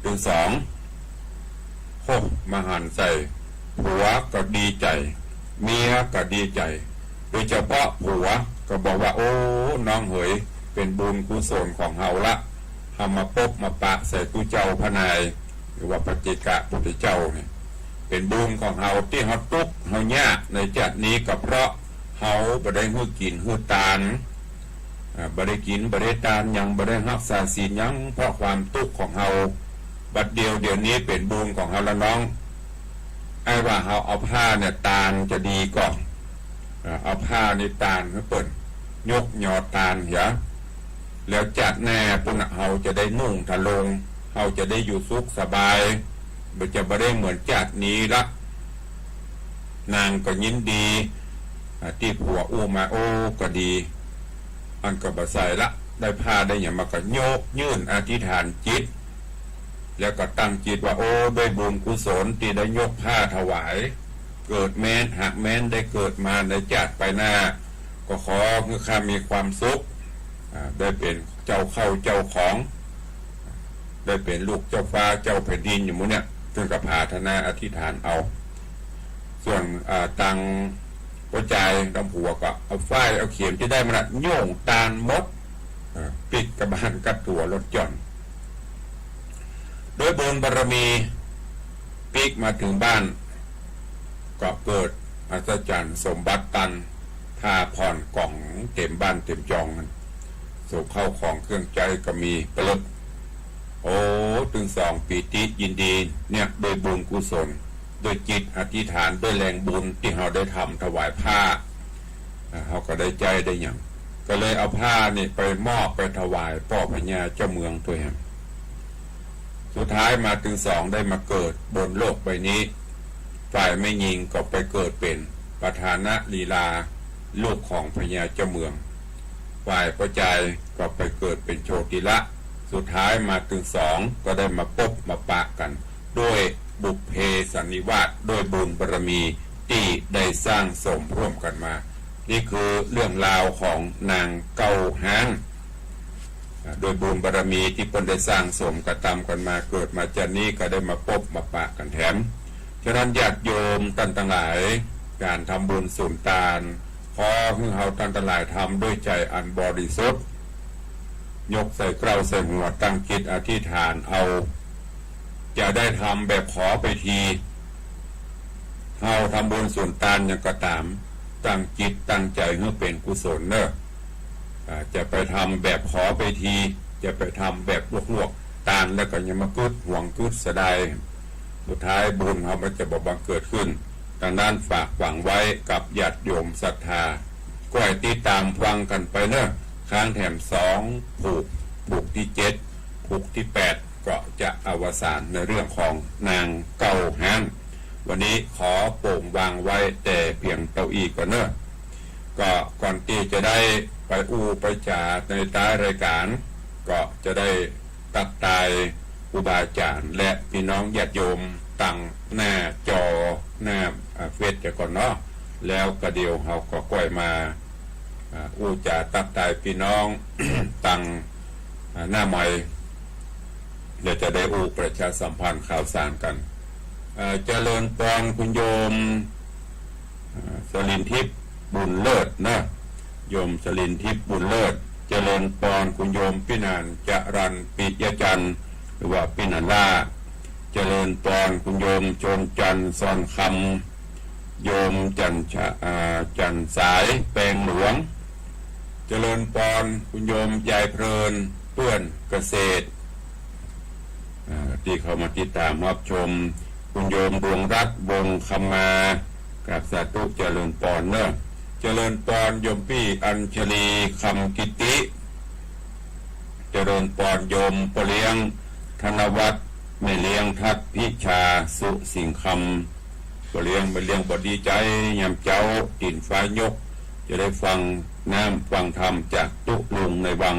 ตึงสอง โฮ มาหันใส่ ผัวก็ดีใจ๋ เมียก็ดีใจ๋ โดยเฉพาะผัวก็บอกว่า โอ้ น้องเหย เป๋นบุญกุศลของเฮาละ เฮามาปบมาปะใส่ตุ๊เจ้าพระนาย หรือว่าพระปัจเจกพุทธเจ้าเนี่ย เป๋นบุญของเฮา ตี้เฮาตุ๊กข์เฮายากในจาตินี้ ก็เพราะเฮาบ่ได้หื้อกิ๋นหื้อตาน อ่า บ่ได้กิ๋นบ่ได้ตานหยัง บ่ได้ฮักษาศีลหยัง เพราะความตุ๊กข์ของเฮา บัดเดี่ยว เดี่ยวนี้เป๋นบุญของเฮาละน้อง ไอ้ว่าเฮาเอาผ้าเนี่ยตานจะดีก่อ อ่า เอาผ้านี่ตานหื้อเปิ้น ยกยอตานเหีย แล้วจาติหน้าปุ้นน่ะ เฮาจะได้นุ่งทะโลง เฮาจะได้อยู่สุขสบาย บ่จะบ่ได้เหมือนจาตินี้ละ นางก็ยินดี อ่า ตี้ผัวอู้มา โอ้ ก็ดี อันก็บ่ใส่ละ ได้ผ้าได้หยังมาก็ยกยื่นอธิษฐานจิต แล้วก็ตั้งจิตว่า โอ้ ด้วยบุญกุศลตี้ได้ยกผ้าถวาย เกิดแม้น หากแม้นได้เกิดมาในจาติไปหน้า ก็ขอหื้อข้ามีความสุข อ่า ได้เป๋นเจ้าเข้าเจ้าของ ได้เป๋นลูกเจ้าฟ้าเจ้าแผ่นดินอยู่หมู่เนี่ย เปิ้นก็ผาถนาอธิษฐานเอา ส่วน อ่า ตังป้อจายตังผัวก็เอาฝ้ายเอาเข็มตี้ได้มาน่ะ โย่งตานหมด อ่า ปิ๊กกลับบ้านกลับตั๋วลดหย่อน ด้วยบุญบารมี ปิ๊กมาเถิงบ้าน ก็เกิดอัศจรรย์ สมบัติตัน ผ้าผ่อนก๋องเต๋มบ้านเต๋มจอง ส่งเข้าของเครื่องใจ๊ก็มีปะเลิก โอ้ ตึงสองปีติยินดี เนี่ย ด้วยบุญกุศล ด้วยจิตอธิษฐาน ด้วยแรงบุญตี้เฮาได้ทำถวายผ้า อ่า เฮาก็ได้ใจ๊ได้หยัง ก็เลยเอาผ้านี่ไปมอบไปถวายป้อพญาเจ้าเมืองตวยแหม สุดท้ายมาตึงสองได้มาเกิดบนโลกใบนี้ ฝ่ายแม่ญิงก็ไปเกิดเป๋นปฐานลีลา ลูกของพญาเจ้าเมือง ฝ่ายป้อจายก็ไปเกิดเป๋นโชติละ สุดท้ายมาตึงสองก็ได้มาปบมาปะกั๋น ด้วยบุพเพสันนิวาส ด้วยบุญบารมีตี้ได้สร้างสมร่วมกั๋นมา นี่คือเรื่องราวของนางเก๊าฮ้าน อ่า ด้วยบุญบารมีตี้เปิ้นได้สร้างสมกระตำกั๋นมา เกิดมาจาตินี้ก็ได้มาปบมาปะกั๋นแถม ฉะนั้นญาติโยมต้านตังหลาย ก๋านทำบุญสุนตาน ขอหื้อเฮาตังหลายทำด้วยใจ๋อันบริสุทธิ์ ยกใส่เกล้าใส่หัวตั้งจิตอธิษฐานเอา จะได้ทำแบบขอไปที เฮาทำบุญสุนตานหยังก็ต๋าม ตั้งจิตตั้งใจ๋หื้อเป๋นกุศลเน่อ อ่า จะไปทำแบบขอไปที จะไปทำแบบลวกๆ ตานแล้วก็ยังมากึ๊ดหวงกึ๊ดเสียดาย สุดท้ายบุญเฮามันจะบ่บังเกิดขึ้น ดังนั้นฝากฝังไว้กับญาติโยมศรัทธา ก้อยติดต๋ามฟังกั๋นไปเน่อ ค้างแถมสองผูก ผูกตี้เจ็ด ผูกตี้แปด ก็จะอวสานในเรื่องของนางเก๊าฮ้าน วันนี้ขอโป่งวางไว้แต่เปียงเต้าอี้ก่อนเน่อ ก็ก่อนตี้จะได้ไปอู้ไปจ๋าในต๊ายรายก๋าน ก็จะได้ตั๊กตายครูบาอาจ๋ารย์และปี้น้องญาติโยมตังหน้าจอ หน้า อ่า เฟซจะก่อนเนาะ แล้วก็เดี๋ยวเฮาก็ก้อยมา อ่า อู้จ๋าตั๊กตายปี้น้องตัง อ่า หน้าไมค์ เดี๋ยวจะได้อู้ประชาสัมพันธ์ข่าวสารกั๋น เอ่อ เจริญปอนคุณโยม อ่า สลินทิพย์บุญเลิศนะ โยมสลินทิพย์บุญเลิศ เจริญปอนคุณโยมปี้หนานจรัญปิยจันทร์ หรือว่าปี้หนานล่า เจริญปอนคุณโยมโชนจันทร์ซอนคำ โยมจันทร์ชะ อ่า จันทร์สายแปงหลวง เจริญปอนคุณโยมยายเพลินเปื้อนเกษตร อ่า ตี้เข้ามาติดต๋ามฮับชม คุณโยมดวงรัตน์ วงศ์คำมา กราบสาธุเจริญปอนเน่อ เจริญปอนโยมปี้อัญชลี คำกิติ เจริญปอนโยมป้อเลี้ยงธนวัฒน์ แม่เลี้ยงทัศน์พิชา สุสิงห์คำ ป้อเลี้ยงแม่เลี้ยงบ่ดีใจ๋ ยามเจ๊าตี๋นฟ้ายก จะได้ฟังน้ำฟังธรรมจากตุ๊ลุงในวัง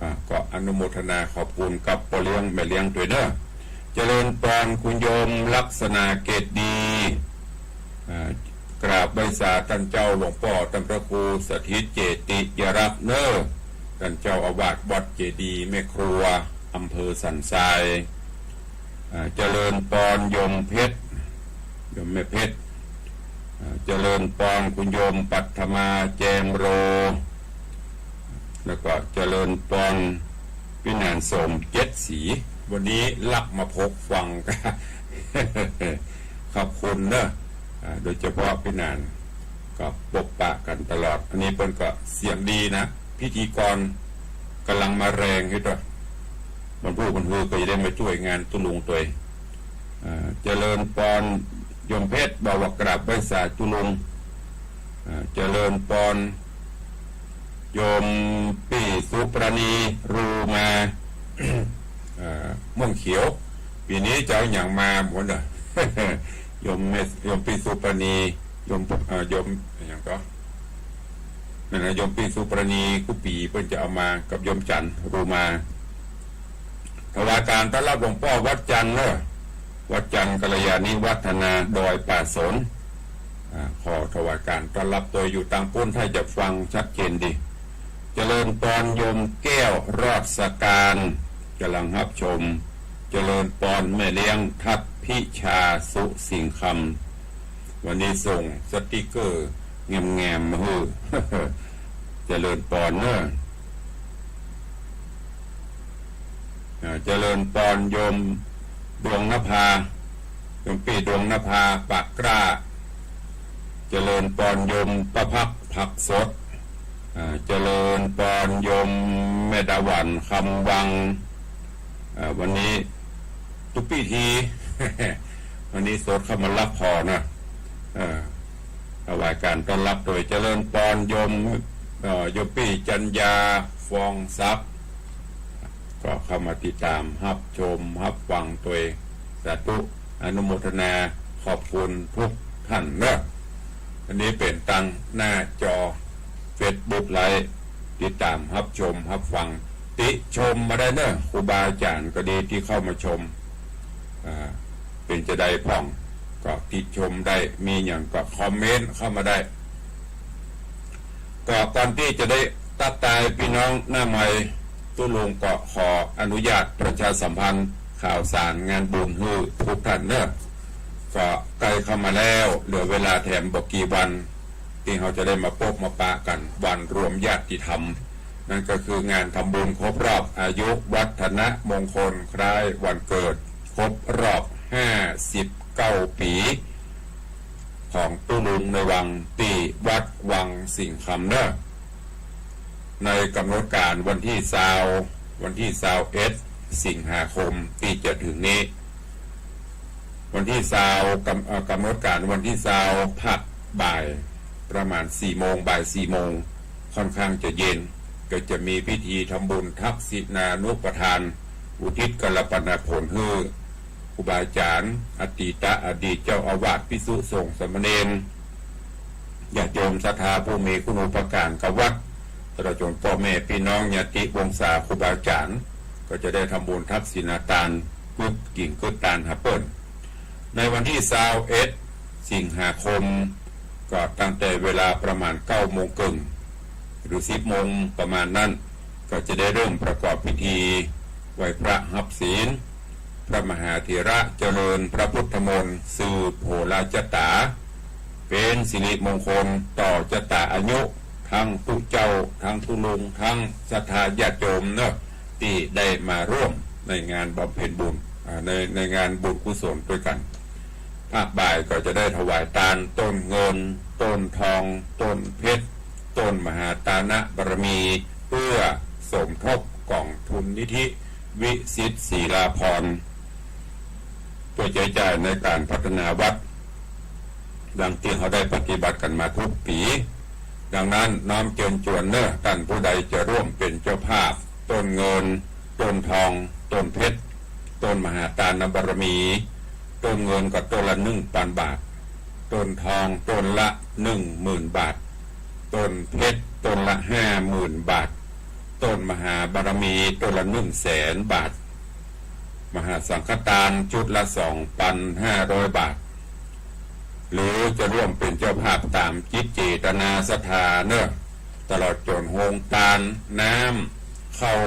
อ่า ก็อนุโมทนาขอบคุณกับป้อเลี้ยงแม่เลี้ยงตวยเน่อ เจริญปอนคุณโยมลักษณะเกตดี อ่า กราบไหว้สาต้านเจ้าหลวงป้อต้านพระครูสถิตเจติยรักษ์เน่อ ต้านเจ้าอาวาสวัดเจดีย์แม่ครัว อำเภอสันทราย อ่า เจริญปอนโยมเพชร โยมแม่เพชร อ่า เจริญปอนคุณโยมปัทมาแจมโร แล้วก็เจริญปอนปี้หนานสมเจ็ดสี วันนี้ลักมาพบฟัง ขอบคุณเน่อ อ่า โดยเฉพาะปี้หนาน ก็ปบปะกั๋นตลอด อันนี้เปิ้นก็เสียงดีนะ พิธีกรก่ำลังมาแรงอยู่ตวย บรรพุบรรฮือก็จะได้มาจ้วยงานตุ๊ลุงตวย อ่า เจริญปอนโยมเพชร บ่าวว่ากราบไหว้สาตุ๊ลุง อ่า เจริญปอนโยมปี้สุปราณี รูมา อ่า ม่วงเขียว ปี๋นี้จะเอาหยังมาหมดเน่อ โยมแม่ โยมปี้สุปราณี โยม อ่า โยมหยังก็ นั่นนะ โยมปี้สุปราณี กู้ปี๋เปิ้นจะเอามากับโยมจันทร์ รูมา ถวายการต้อนรับหลวงป้อวัดจันทร์เน่อ วัดจันทร์กัลยาณิวัฒนา ดอยป่าสน อ่า ขอถวายการต้อนรับตวยอยู่ตางปู๊น ถ้าจะฟังชัดเจนดี เจริญปอนโยมแก้วรอดสการ ก่ำลังฮับชม เจริญปอนแม่เลี้ยงทัศน์พิชา สุสิงห์คำ วันนี้ส่งสติกเกอร์แงมๆ มาหื้อ เจริญปอนเน่อ อ่า เจริญปอนโยมดวงนภา โยมปี้ดวงนภา ปากกล้า เจริญปอนโยมประภักษ์ ผักสด อ่า เจริญปอนโยมแม่ดาหวัน คำวัง อ่า วันนี้ตุ๊ปี้ที วันนี้สดเข้ามาลักผ่อนะ เอ่อ ถวายการต้อนรับตวย เจริญปอนโยม เอ่อ โยมปี้จัญญา ฟองทรัพย์ ก็เข้ามาติดต๋ามฮับชมฮับฟังตวย สาธุ อนุโมทนาขอบคุณทุกท่านเน่อ อันนี้เป๋นตางหน้าจอเฟซบุ๊กไลฟ์ ติดต๋ามฮับชมฮับฟัง ติชมมาได้เน่อ ครูบาอาจ๋ารย์ก็ดีตี้เข้ามาชม อ่า เป๋นจาใดพ่อง ก็ติชมได้ มีหยังก็คอมเมนต์เข้ามาได้ ก็ก่อนตี้จะได้ตั๊กตายปี้น้องหน้าไมค์ ตุ๊ลุงก็ขออนุญาตประชาสัมพันธ์ข่าวสารงานบุญหื้อทุกท่านเน่อ ก็ใก้เข้ามาแล้ว เหลือเวลาแถมบ่กี่วัน ตี้เฮาจะได้มาปบมาปะกั๋น วันรวมญาติธรรม นั่นก็คืองานทำบุญครบรอบอายุวัฒนมงคลคล้ายวันเกิด ครบรอบห้าสิบเก้าปี๋ ของตุ๊ลุงในวัง ตี้วัดวังสิงห์คำเน่อ ในก๋ำหนดก๋านวันตี้ซาว วันตี้ซาวเอ็ด สิงหาคมตี้จะเถิงนี้ วันตี้ซาว ก๋ำ เอ่อ ก๋ำหนดก๋านวันตี้ซาว ภาคบ่าย ประมาณสี่โมง บ่ายสี่โมง ค่อนข้างจะเย็น ก็จะมีพิธีทำบุญทักษิณานุปทาน อุทิศกัลปนาผลหื้อครูบาอาจ๋ารย์ อดีตะอดีตเจ้าอาวาส ภิกษุสงฆ์สามเณร ญาติโยมศรัทธาผู้มีคุณูปการกับวัด ตลอดจ๋นป้อแม่ปี้น้องญาติวงศาครูบาอาจ๋ารย์ ก็จะได้ทำบุญทักษิณาตาน กึ๊ดกิ่งกึ๊ดตานหาเปิ้น ในวันตี้ซาวเอ็ด สิงหาคม ก็ตั้งแต่เวลาประมาณเก้าโมงเกิ่ง หรือสิบโมงประมาณนั้น ก็จะได้เริ่มประกอบพิธีไหว้พระฮับศีล พระมหาเถระเจริญพระพุทธมนต์ สืบโหราจต๋า เป๋นสิริมงคลต่อจต๋าอายุ ตึงตุ๊เจ้า ตึงตุ๊ลุง ตึงศรัทธาญาติโยมเนาะ ตี้ได้มาร่วมในงานบำเพ็ญบุญ อ่า ใน ในงานบุญกุศลตวยกั๋น ภาคบ่ายก็จะได้ถวายตานต้นเงิน ต้นทอง ต้นเพชร ต้นมหาตานะบารมี เปื้อสมทบก๋องทุนนิธิวิสิทธิ์ศรีลาภรณ์ เปื้อใจ๊จ่ายในก๋านพัฒนาวัด ดังตี้เฮาได้ปฏิบัติกั๋นมากู้ปี๋ ดังนั้นน้อมเจิญจวนเน่อ ต้านผู้ใดจะร่วมเป๋นเจ้าภาพ ต้นเงิน ต้นทอง ต้นเพชร ต้นมหาตานะบารมี ต้นเงินก็ต้นละหนึ่งปันบาท ต้นทองต้นละหนึ่งหมื่นบาท ต้นเพชรต้นละห้าหมื่นบาท ต้นมหาบารมีต้นละหนึ่งแสนบาท มหาสังฆตานชุดละสองปันห้าร้อยบาท หรือจะร่วมเป๋นเจ้าภาพต๋ามจิตเจตนาศรัทธาเน่อ ตลอดจ๋นโฮงตาน น้ำ ข้าว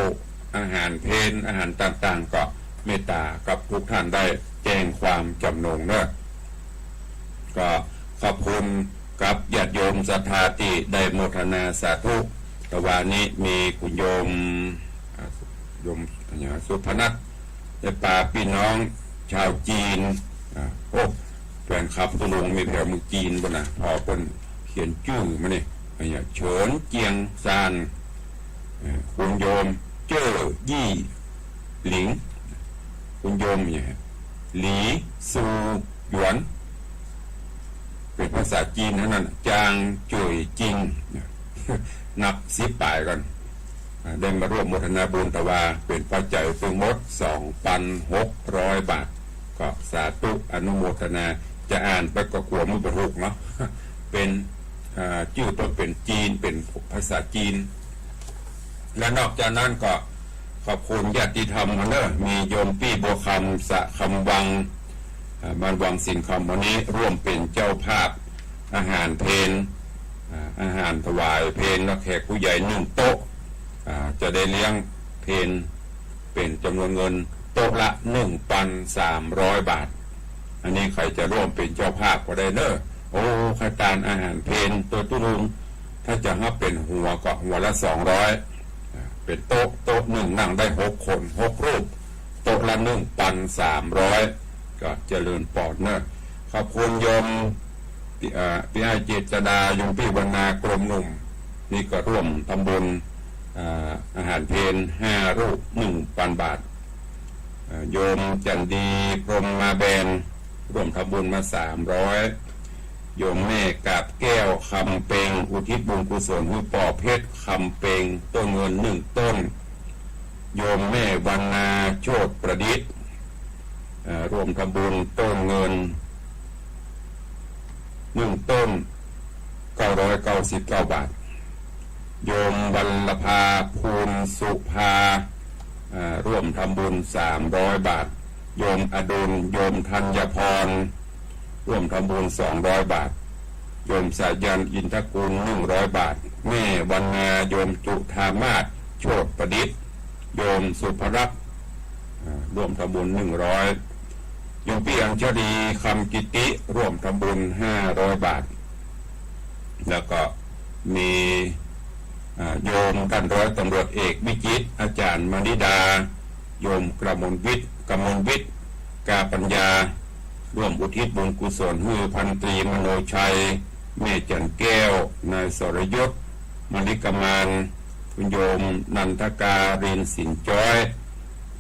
อาหารเพล อาหารต่างๆ ก็เมตต๋ากับกู้ต้านได้แจ้งความจ๋ำนงเน่อ ก็ขอบคุณกับญาติโยมศรัทธาตี้ได้โมทนาสาธุ ตะวานี้มีคุณโยม อ่า โยม อะหยัง สุพนัท ได้ปาปี้น้องจาวจีน อ่า โอ้ แฟนคลับตุ๊ลุงมีแผวเมืองจีนปู๊นน่ะ ผ่อเปิ้นเขียนจื้อมานี่ อะหยัง เฉินเจียงซาน เอ่อ คุณโยมเจ้อยี่หลิง คุณโยมเนี่ย หลีซูหยวน เป๋นภาษาจีนเต้านั้น จางเจ๋ยจิง นับสิบป๋ายกั๋น อ่า ได้มาร่วมโมทนาบุญ ตะวาเป๋นปัจจัยตึงหมดสองปันหกร้อยบาท ก็สาธุอนุโมทนา จะอ่านไปก็กั๋วมันบ่ถูกเนาะ เป๋น อ่า จื้อเปิ้นเป๋นจีน เป๋นภาษาจีน และนอกจากนั้นก็ขอบคุณญาติธรรมเน่อ มีโยมปี้บัวคำ สะคำวัง อ่า บ้านวังสิงห์คำ วันนี้ร่วมเป๋นเจ้าภาพอาหารเพล อ่า อาหารถวายเพล และแขกผู้ใหญ่หนึ่งโต๊ะ อ่า จะได้เลี้ยงเพลเป๋นจ๋ำนวนเงินโต๊ะละหนึ่งปันสามร้อยบาท อันนี้ใผจะร่วมเป๋นเจ้าภาพก็ได้เน่อ โอ้ ขตานอาหารเพลโตตุ๊ลุง ถ้าจะฮับเป๋นหัวก็หัวละสองร้อย อ่า เป๋นโต๊ะ โต๊ะนึ่งนั่งได้หกคน หกรูป โต๊ะละหนึ่งปันสามร้อย ก็เจริญปอนเน่อ ขอบคุณโยม ปี้ อ่า ปี้อ้ายเจษฎา โยมปี้วรรณา กรมหนุ่ม นี่ก็ร่วมทำบุญ อ่า อาหารเพลห้ารูป หนึ่งปันบาท อ่า โยมจันดี พรหมมาแบน ร่วมทำบุญมาสามร้อย โยมแม่กาบแก้ว คำเปง อุทิศบุญกุศลหื้อป้อเพชร คำเปง ต้นเงินหนึ่งต้น โยมแม่วรรณา โชติประดิษฐ์ อ่า ร่วมทำบุญต้นเงินหนึ่งต้น เก้าร้อยเก้าสิบเก้าบาท โยมวัลลภา ภูลสุภา อ่า ร่วมทำบุญสามร้อยบาท โยมอดุล โยมธัญพร ร่วมทำบุญสองร้อยบาท โยมสายัณ อินทกุล หนึ่งร้อยบาท แม่วรรณา โยมจุฑามาศ โชติประดิษฐ์ โยมสุภรักษ์ อ่า ร่วมทำบุญหนึ่งร้อย โยมปี้อัง ชรี คำกิติ ร่วมทำบุญห้าร้อยบาท แล้วก็มี อ่า โยมท่านร้อยตำรวจเอกวิจิตร อาจารย์มณิดา โยมกมลวิทย์ กมลวิทย์ กาปัญญา ร่วมอุทิศบุญกุศลหื้อพันตรีมโนชัย แม่จันแก้ว นายสรยศ มลิกมาน คุณโยมนันทกา รินสินจ้อย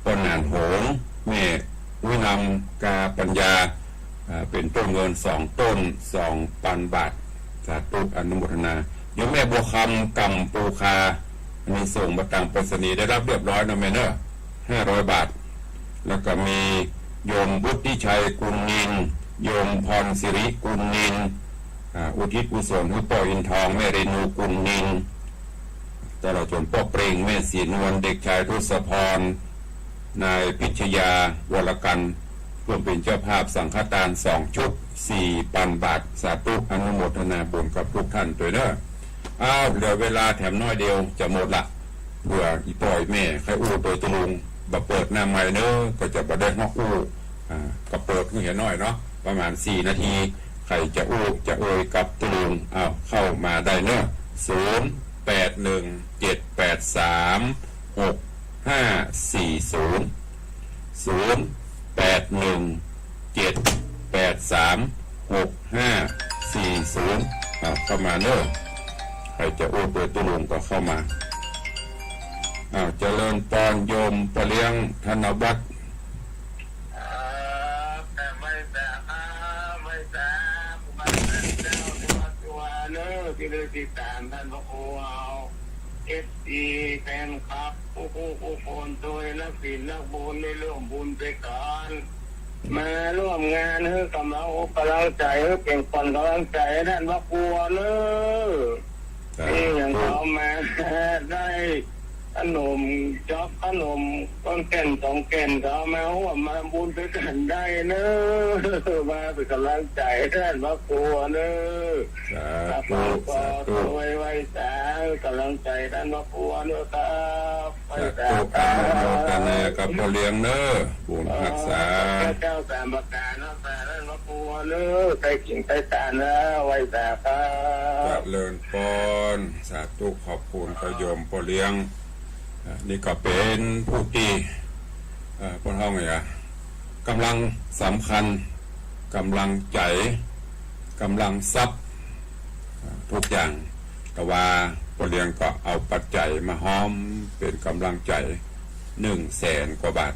ป้อหนานโหง แม่อุ้ยนำ กาปัญญา อ่า เป๋นต้นเงินสองต้น สองปันบาท สาธุอนุโมทนา โยมแม่บัวคำ กำปูคา อันนี้ส่งมาตางไปรษณีย์ ได้รับเรียบร้อยนะแม่เนอะ ห้าร้อยบาท แล้วก็มีโยมวุฒิชัย กุลนิน โยมพรสิริ กุลนิน อ่า อุทิศกุศลหื้อป้ออินทอง แม่เรนู กุลนิน ตลอดจ๋นป้อเปร่ง แม่ศรีนวล เด็กชายทศพร นายพิชยา วรกัน ร่วมเป๋นเจ้าภาพสังฆทานสองชุด สี่ปันบาท สาธุอนุโมทนาบุญกับทุกท่านตวยเนอะ อ้าว เหลือเวลาแถมน้อยเดียวจะหมดละ เผื่ออี่ป้ออี่แม่ใค่อู้ตวยตุ๊ลุง บ่เปิดหน้าไมค์เนอะ ก็จะบ่ได้ฮอกอู้ อ่า ก็เปิดหื้อเหียน้อยเนาะ ประมาณสี่นาที ใผจะอู้จะเอ่ยกับตุ๊ลุง อ้าว เข้ามาได้เนอะ ศูนย์แปดหนึ่งเจ็ดแปดสามหกห้าสี่ศูนย์ ศูนย์แปดหนึ่งเจ็ดแปดสามหกห้าสี่ศูนย์ อ้าว เข้ามาเนอะ ใผจะอู้ตวยตุ๊ลุงก็เข้ามา อ้าว เจริญปอน โยมป้อเลี้ยงธนวัฒน์ ครับ แต่ไหว้สา ครับ ไหว้สา ครูบาอาจารย์เจ้า ที่วัดตัวเนอะ ตี้ได้ติดต๋ามต้านพระครูเอา เอฟซี แฟนคลับ กู้ๆ กู้คน ตวยนักศีลนักบุญ ได้ร่วมบุญตวยกั๋น มาร่วมงานหื้อกำลังอกกำลังใจ๋ หื้อเป๋นขวัญกำลังใจ๋ให้ต้านพระครูเนอะ สาธุ นี่อย่างเขามาได้ขนมจ๊อกขนมก้อนแก่นสองแก่น เขามาร่วมมาทำบุญตวยกั๋นได้เนอะ มาเป๋นกำลังใจ๋ให้ต้านพระครูเนอะ สาธุ สาธุ ไหว้สา กำลังใจ๋ต้านพระครูเนอะครับ สาธุ อนุโมทนากับป้อเลี้ยงเนอะ บุญฮักษา เจ้าสามประก๋าน ฮักษาต้านพระครูเนอะ ใต้กิ๋นใต้ตานเนอะ ไหว้สาครับ เจริญปอน สาธุ ขอบคุณโยมป้อเลี้ยง อ่า นี่ก็เป๋นผู้ตี้ เอ่อ เปิ้นฮ้องหยัง กำลังสำคัญ กำลังใจ๋ กำลังทรัพย์ อ่า กู้อย่าง แต่ว่าป้อเลี้ยงก็เอาปัจจัยมาฮ้อมเป๋นกำลังใจ๋ หนึ่งแสนกว่าบาท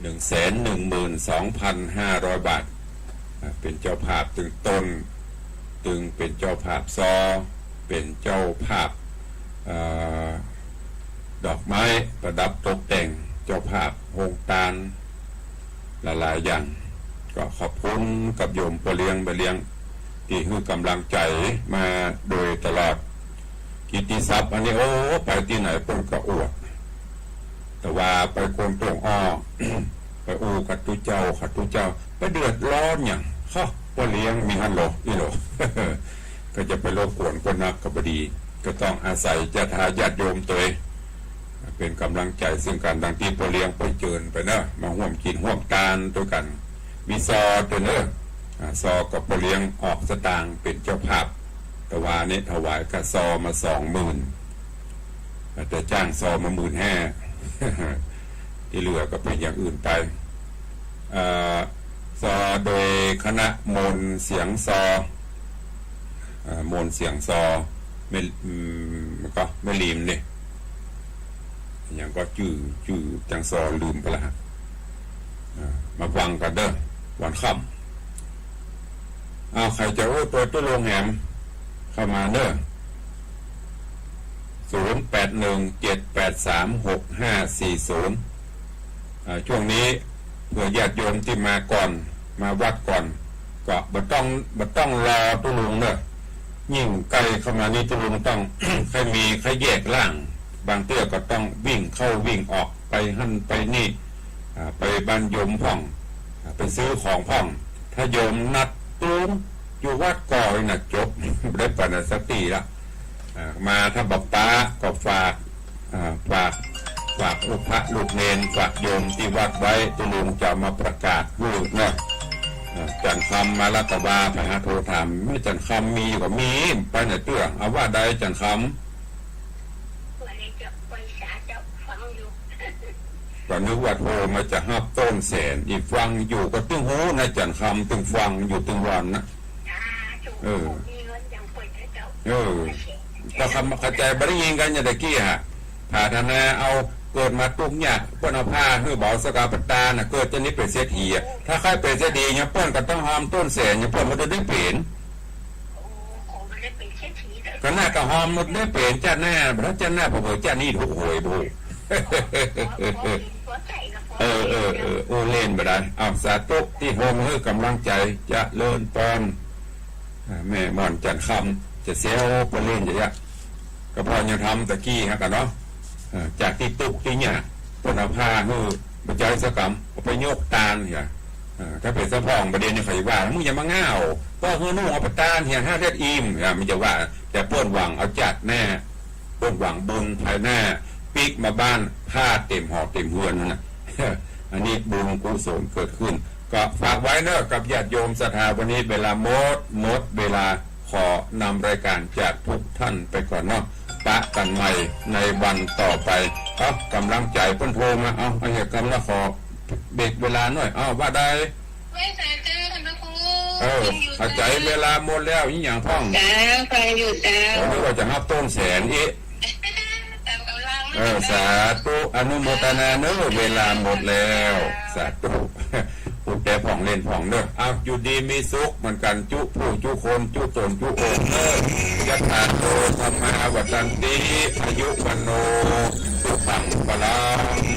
หนึ่งแสนหนึ่งหมื่นสองพันห้าร้อยบาท อ่า เป๋นเจ้าภาพตึงต้น ตึงเป๋นเจ้าภาพซอ เป๋นเจ้าภาพ เอ่อ ดอกไม้ประดับตกแต่ง เจ้าภาพโฮงตาน หลายๆ อย่าง ก็ขอบคุณกับโยมป้อเลี้ยง แม่เลี้ยง ตี้หื้อกำลังใจ๋มาโดยตลอด กิตติศัพท์อันนี้ โอ้ ไปตี้ไหนเปิ้นก็อวด แต่ว่าไปกวนต้งอ้อ ไปอู้กับตุ๊เจ้า กับตุ๊เจ้า ไปเดือดร้อนหยัง เฮ้อ ป้อเลี้ยงมีหั้นเหรอ อี้เหรอ ก็จะไปรบกวนเปิ้นนักก็บ่ดี ก็ต้องอาศัยศรัทธาญาติโยมตวย เป๋นกำลังใจ๋เซิ่งกั๋น ดังตี้ป้อเลี้ยงไปเจิญไปเนอะ มาฮ่วมกิ๋นฮ่วมตานตวยกั๋น มีซอตวยเนอะ อ่า ซอกับป้อเลี้ยงออกสตางค์เป๋นเจ้าภาพ แต่ว่านี่ถวายกับซอมาสองหมื่น แต่จ้างซอมาหมื่นห้า ตี้เหลือก็เป๋นอย่างอื่นไป เอ่อ ซอโดยคณะมนต์เสียงซอ อ่า มนต์เสียงซอ แม่ อืม ก็แม่ลีมนี่ หยังก็จื้อ จื้อจังซอลืมไปละ อ่า มาฟังกั๋นเด้อ วันค่ำ อ้าว ใผจะอู้ตวยตุ๊ลุงแหม เข้ามาเด้อ ศูนย์แปดหนึ่งเจ็ดแปดสามหกห้าสี่ศูนย์ อ่า ช่วงนี้เผื่อญาติโยมตี้มาก่อน มาวัดก่อน ก็บ่ต้อง บ่ต้องรอตุ๊ลุงเนอะ ยิ่งใก้เข้ามานี่ตุ๊ลุงต้อง ใค่มี ใค่แยกล่าง บางเตื้อก็ต้องวิ่งเข้าวิ่งออก ไปหั้นไปนี่ อ่า ไปบ้านโยมพ่อง อ่า ไปซื้อของพ่อง ถ้าโยมนัดตุ๊ลุงอยู่วัดก่อนี่นะ จบ บ่ได้ไปไหนสักตี้ละ อ่า มาถ้าบ่ป๊าก็ฝาก อ่า ฝาก ฝากลูกพระลูกเณร ฝากโยมตี้วัดไว้ ตุ๊ลุงจะเอามาประกาศหื้อเนอะ อ่า จันทร์คำมาแล้วก็ว่าไปหาโทรถาม แม่จันทร์คำมีอยู่ก็มี ไปไหนเตื้อ เอาว่าใดจันทร์คำ ว่าไดเจ้า ไปสาเจ้า ฟังอยู่ ก็นึกว่าโทรมาจะฮับต้นแสน อีฟังอยู่ก็ตึงฮู้นะ จันทร์คำตึงฟังอยู่ตึงวันนะ สาธุ เออ มีเงินยังเปิดให้เจ้า เออ ก็คำ เข้าใจ๋บ่ได้ยินกั๋นอย่างตะกี้ฮะ ถ้าธนาเอาเกิดมาตุ๊กข์ยาก เปิ้นเอาผ้าหื้อเบาสักกาปะตานน่ะ เกิดจาตินี้เป๋นเศรษฐีอะ ถ้าใค่เป๋นเศรษฐีเนี่ยเปิ้นก็ต้องฮอมต้นแสนเนี่ยเปิ้นบ่ได้เป๋น โอ้ คงบ่ได้เป๋นเศรษฐีเลย ก็น่าก็ฮอมบ่ได้เป๋นจาติหน้า บ่ได้จาติหน้า เผลอๆ จาตินี้ถูกหวยบุ ขอ ขอเป๋น ขอใจ๋นะ ขอ เออ เป๋น เออ เออ โอ้ เล่นบ่ได้ อ้าว สาธุ ตี้โฮมหื้อก๋ำลังใจ๋ เจริญปอน อ่า แม่ม่อนจันทร์คำ จะแซวเปิ้นเล่นจะยะ ก็เปิ้นยังทำตะกี้ฮะกั๋นเนาะ เอ่อ จากตี้ตุ๊กข์ตี้ยาก เปิ้นเอาผ้าหื้อ บ่ใจ๋สักกำ เอาไปยกตานเหีย เอ่อ ถ้าเป๋นสะพ่องบ่าเดี่ยวนี้เขาจะว่า มึงอย่ามาง่าว เปิ้นหื้อนุ่งเอาไปตานเหีย ห้าเด็ดอิ่ม อ่ะ มันจะว่า แต่เปิ้นหวังเอาจาติหน้า เปิ้นหวังบุญภายหน้า ปิ๊กมาบ้าน ผ้าเต็มหอเต็มเฮือนนั่นน่ะ อันนี้บุญกุศลเกิดขึ้น ก็ฝากไว้เนอะ กับญาติโยมศรัทธา วันนี้เวลาหมด หมดเวลา ขอนำรายการจากทุกท่านไปก่อนเนาะ ปะกั๋นใหม่ในวันต่อไป เอ้า ก๋ำลังใจ๋เปิ้นโทรมา เอ้า เอาเหียกำละ ขอเบรกเวลาหน่อย เอ้า ว่าใด ไหว้สาเจ้าท่านพระครู เออ ฟังอยู่ เอาใจ๋ เจ้า เวลาหมดแล้ว อีหยังพ่อง เจ้า ฟังอยู่เจ้า โอ้ นึกว่าจะฮับต้นแสนอีก ตามก๋ำลัง เออ สาธุ อนุโมทนาเนอะ เวลาหมดแล้ว สาธุ พูดแต่พ่องเล่นพ่องเนอะ เอา อยู่ดีมีสุขเหมือนกั๋น จุผู้จุคน จุต๋นจุองค์เนอะ ยัตถาโต ธัมมา วัฑฒันติ อายุ วัณโณ สุขัง พลัง